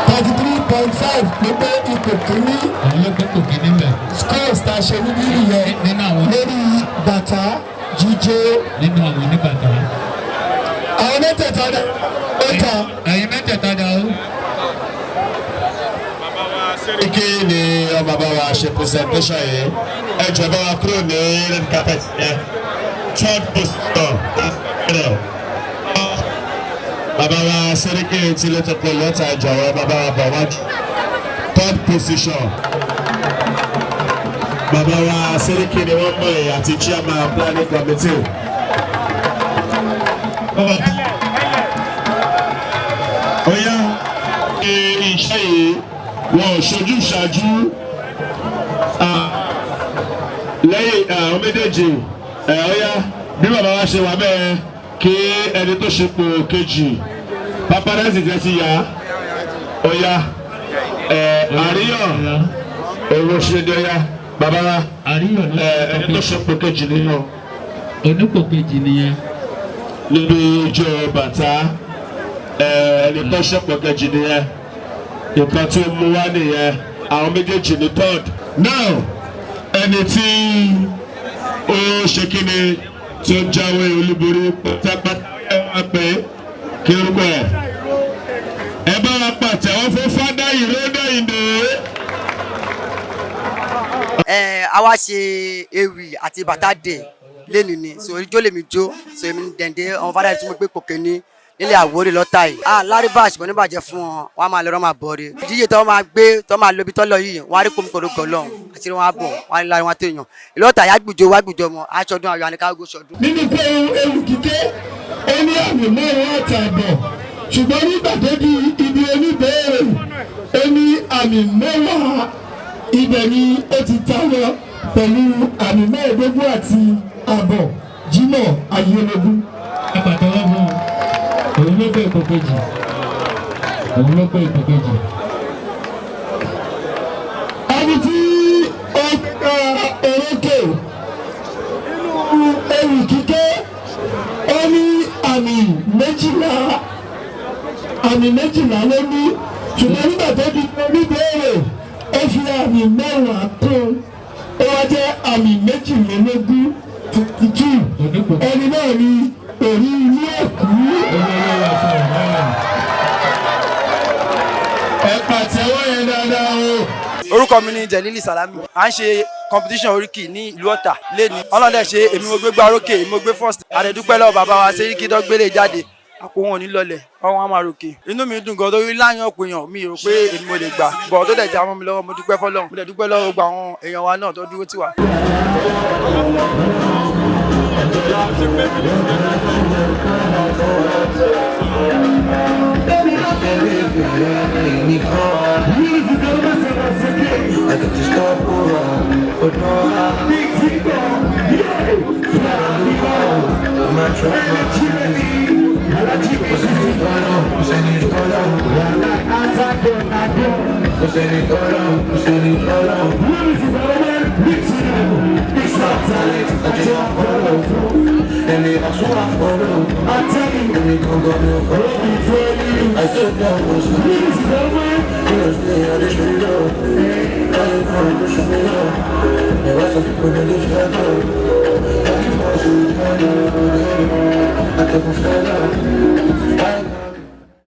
33.5 ló gbé ipò kìíní. Òun ló gbé ipò kìíní bẹ̀. Scores tá a ṣe níbí nìyẹn lórí bàtà jíjó. Nínú àwọn oníbàtà. Àwọn mẹ́tẹ̀ẹ̀ta dá ó ta. Ẹ̀yin mẹ́tẹ̀ẹ̀ta dá o. Kí ni ọmọ bá wa ṣe presentation yìí? Ẹ jọ̀ọ́, bá wa kúrò ní red carpet yẹn. Third position, bàbá wa Sẹ́ríkì tí ló tó pé lọ́tà, jọ̀wọ́, bàbá wa bọ̀ wájú. Third position, bàbá wa Sẹ́ríkì ni wọ́n mọ̀ ẹ́ àti chairman planning committee. Oya, iṣẹ́ yìí wọn ò ṣojú ṣáájú lẹ́yìn àwọn méjèèjì ẹ̀. Ọ̀yá, bí bàbá wa ṣe wà bẹ́ẹ̀, kí ẹni tó ṣe pò kejì, paparazzi tẹ ti yá. Ọ̀yá, ẹ̀ àríyàn owó ṣe ní. Ọ̀yá, bàbá wa, ẹni tó ṣe pò kejì nínú. Onípò kejì nìyẹn. Níbi ijó bàtà, ẹni tó ṣe pò kejì nìyẹn. Nǹkan tí ó mú wá nìyẹn. Àwọn méjèèjì ní third. Now, ẹni tí ó ṣe kíni tí ó jáwé olúborí pátápátá, ẹ wá pé kí orúkọ ẹ. Ẹ bá wa pàtẹ́wọ́ fún Fádà Ìrédèyìndé. Ẹ a wá ṣe ewì àti bàtà dè lẹ́nu ni. So ijó lèmi jó. So èmi ní Dẹ̀ǹdé ọmọ Fádà tí mo gbé pòkè ní nílẹ̀ Àwórì lọ́tà yìí. Ah, Larry Bash, kò ní bàjẹ́ fún wọn, wọn á máa lọ, máa bọ̀ rí. Ìdíje tó máa gbé tó máa lóbi tó lọ yìí, wọn á rí kòmíkòrò gọlọ́n àti wọn á bọ̀, wọn á rí lára wọn tó yàn. Ìlú Ọ̀tà yà gbùjọ wá gbùjọ mọ́ aṣọdún ayọ̀ àníkágó ṣọdún. Nínú pé ewu kíké, ó ní àmì 5.5, ṣùgbọ́n nígbà tó di ibi oníbẹ̀rẹ̀, ó ní àmì 10. Ibẹ̀ ni ó ti tayọ pẹ̀lú àmì 15.5, Jimoh Ayélogún. Ẹ pàtẹ́wọ́ fún un. Òun ló gbé ipò kejì. Òun ló gbé ipò kejì. Ẹni tí ó gba orókè nínú ewì kíké, ó ní àmì 12. Àmì 12 ló ní, ṣùgbọ́n nígbà tó di oníbẹ̀rẹ̀, ó fi àmì 10 kún, ó wá jẹ́ àmì 22, 22. Ẹni náà ni èrí ilé ẹ̀kú. Ẹ pàtẹ́wọ́ yẹn dáadáa o. Orúkọ mi ni Jẹ̀lílì Sàlámì. À ń ṣe competition oríkì ní ìlú Ọ̀tà lẹ́ni. Ọlọ́dẹ ṣe, èmi mo gbé gbárókè, èmi mo gbé first. Àdẹ̀dúpẹ́ lọ́wọ́ bàbá wa Sẹ́ríkì dọ́gbélé jáde. Àpò wọn ò ní lọlẹ̀, ọwọ́n á máa ròkè. Inú mi dùn gan torí láyàn ọ̀pọ̀ èèyàn mi rò pé èmi mo lè gbà bọ̀ tó dẹ̀ já mọ́ mi lọ́wọ́. Mo dúpẹ́ fọlọ́run, mo dẹ̀ dúpẹ́ lọ́wọ́ gbogbo àwọn èèyàn wa náà tó dúró tì wá.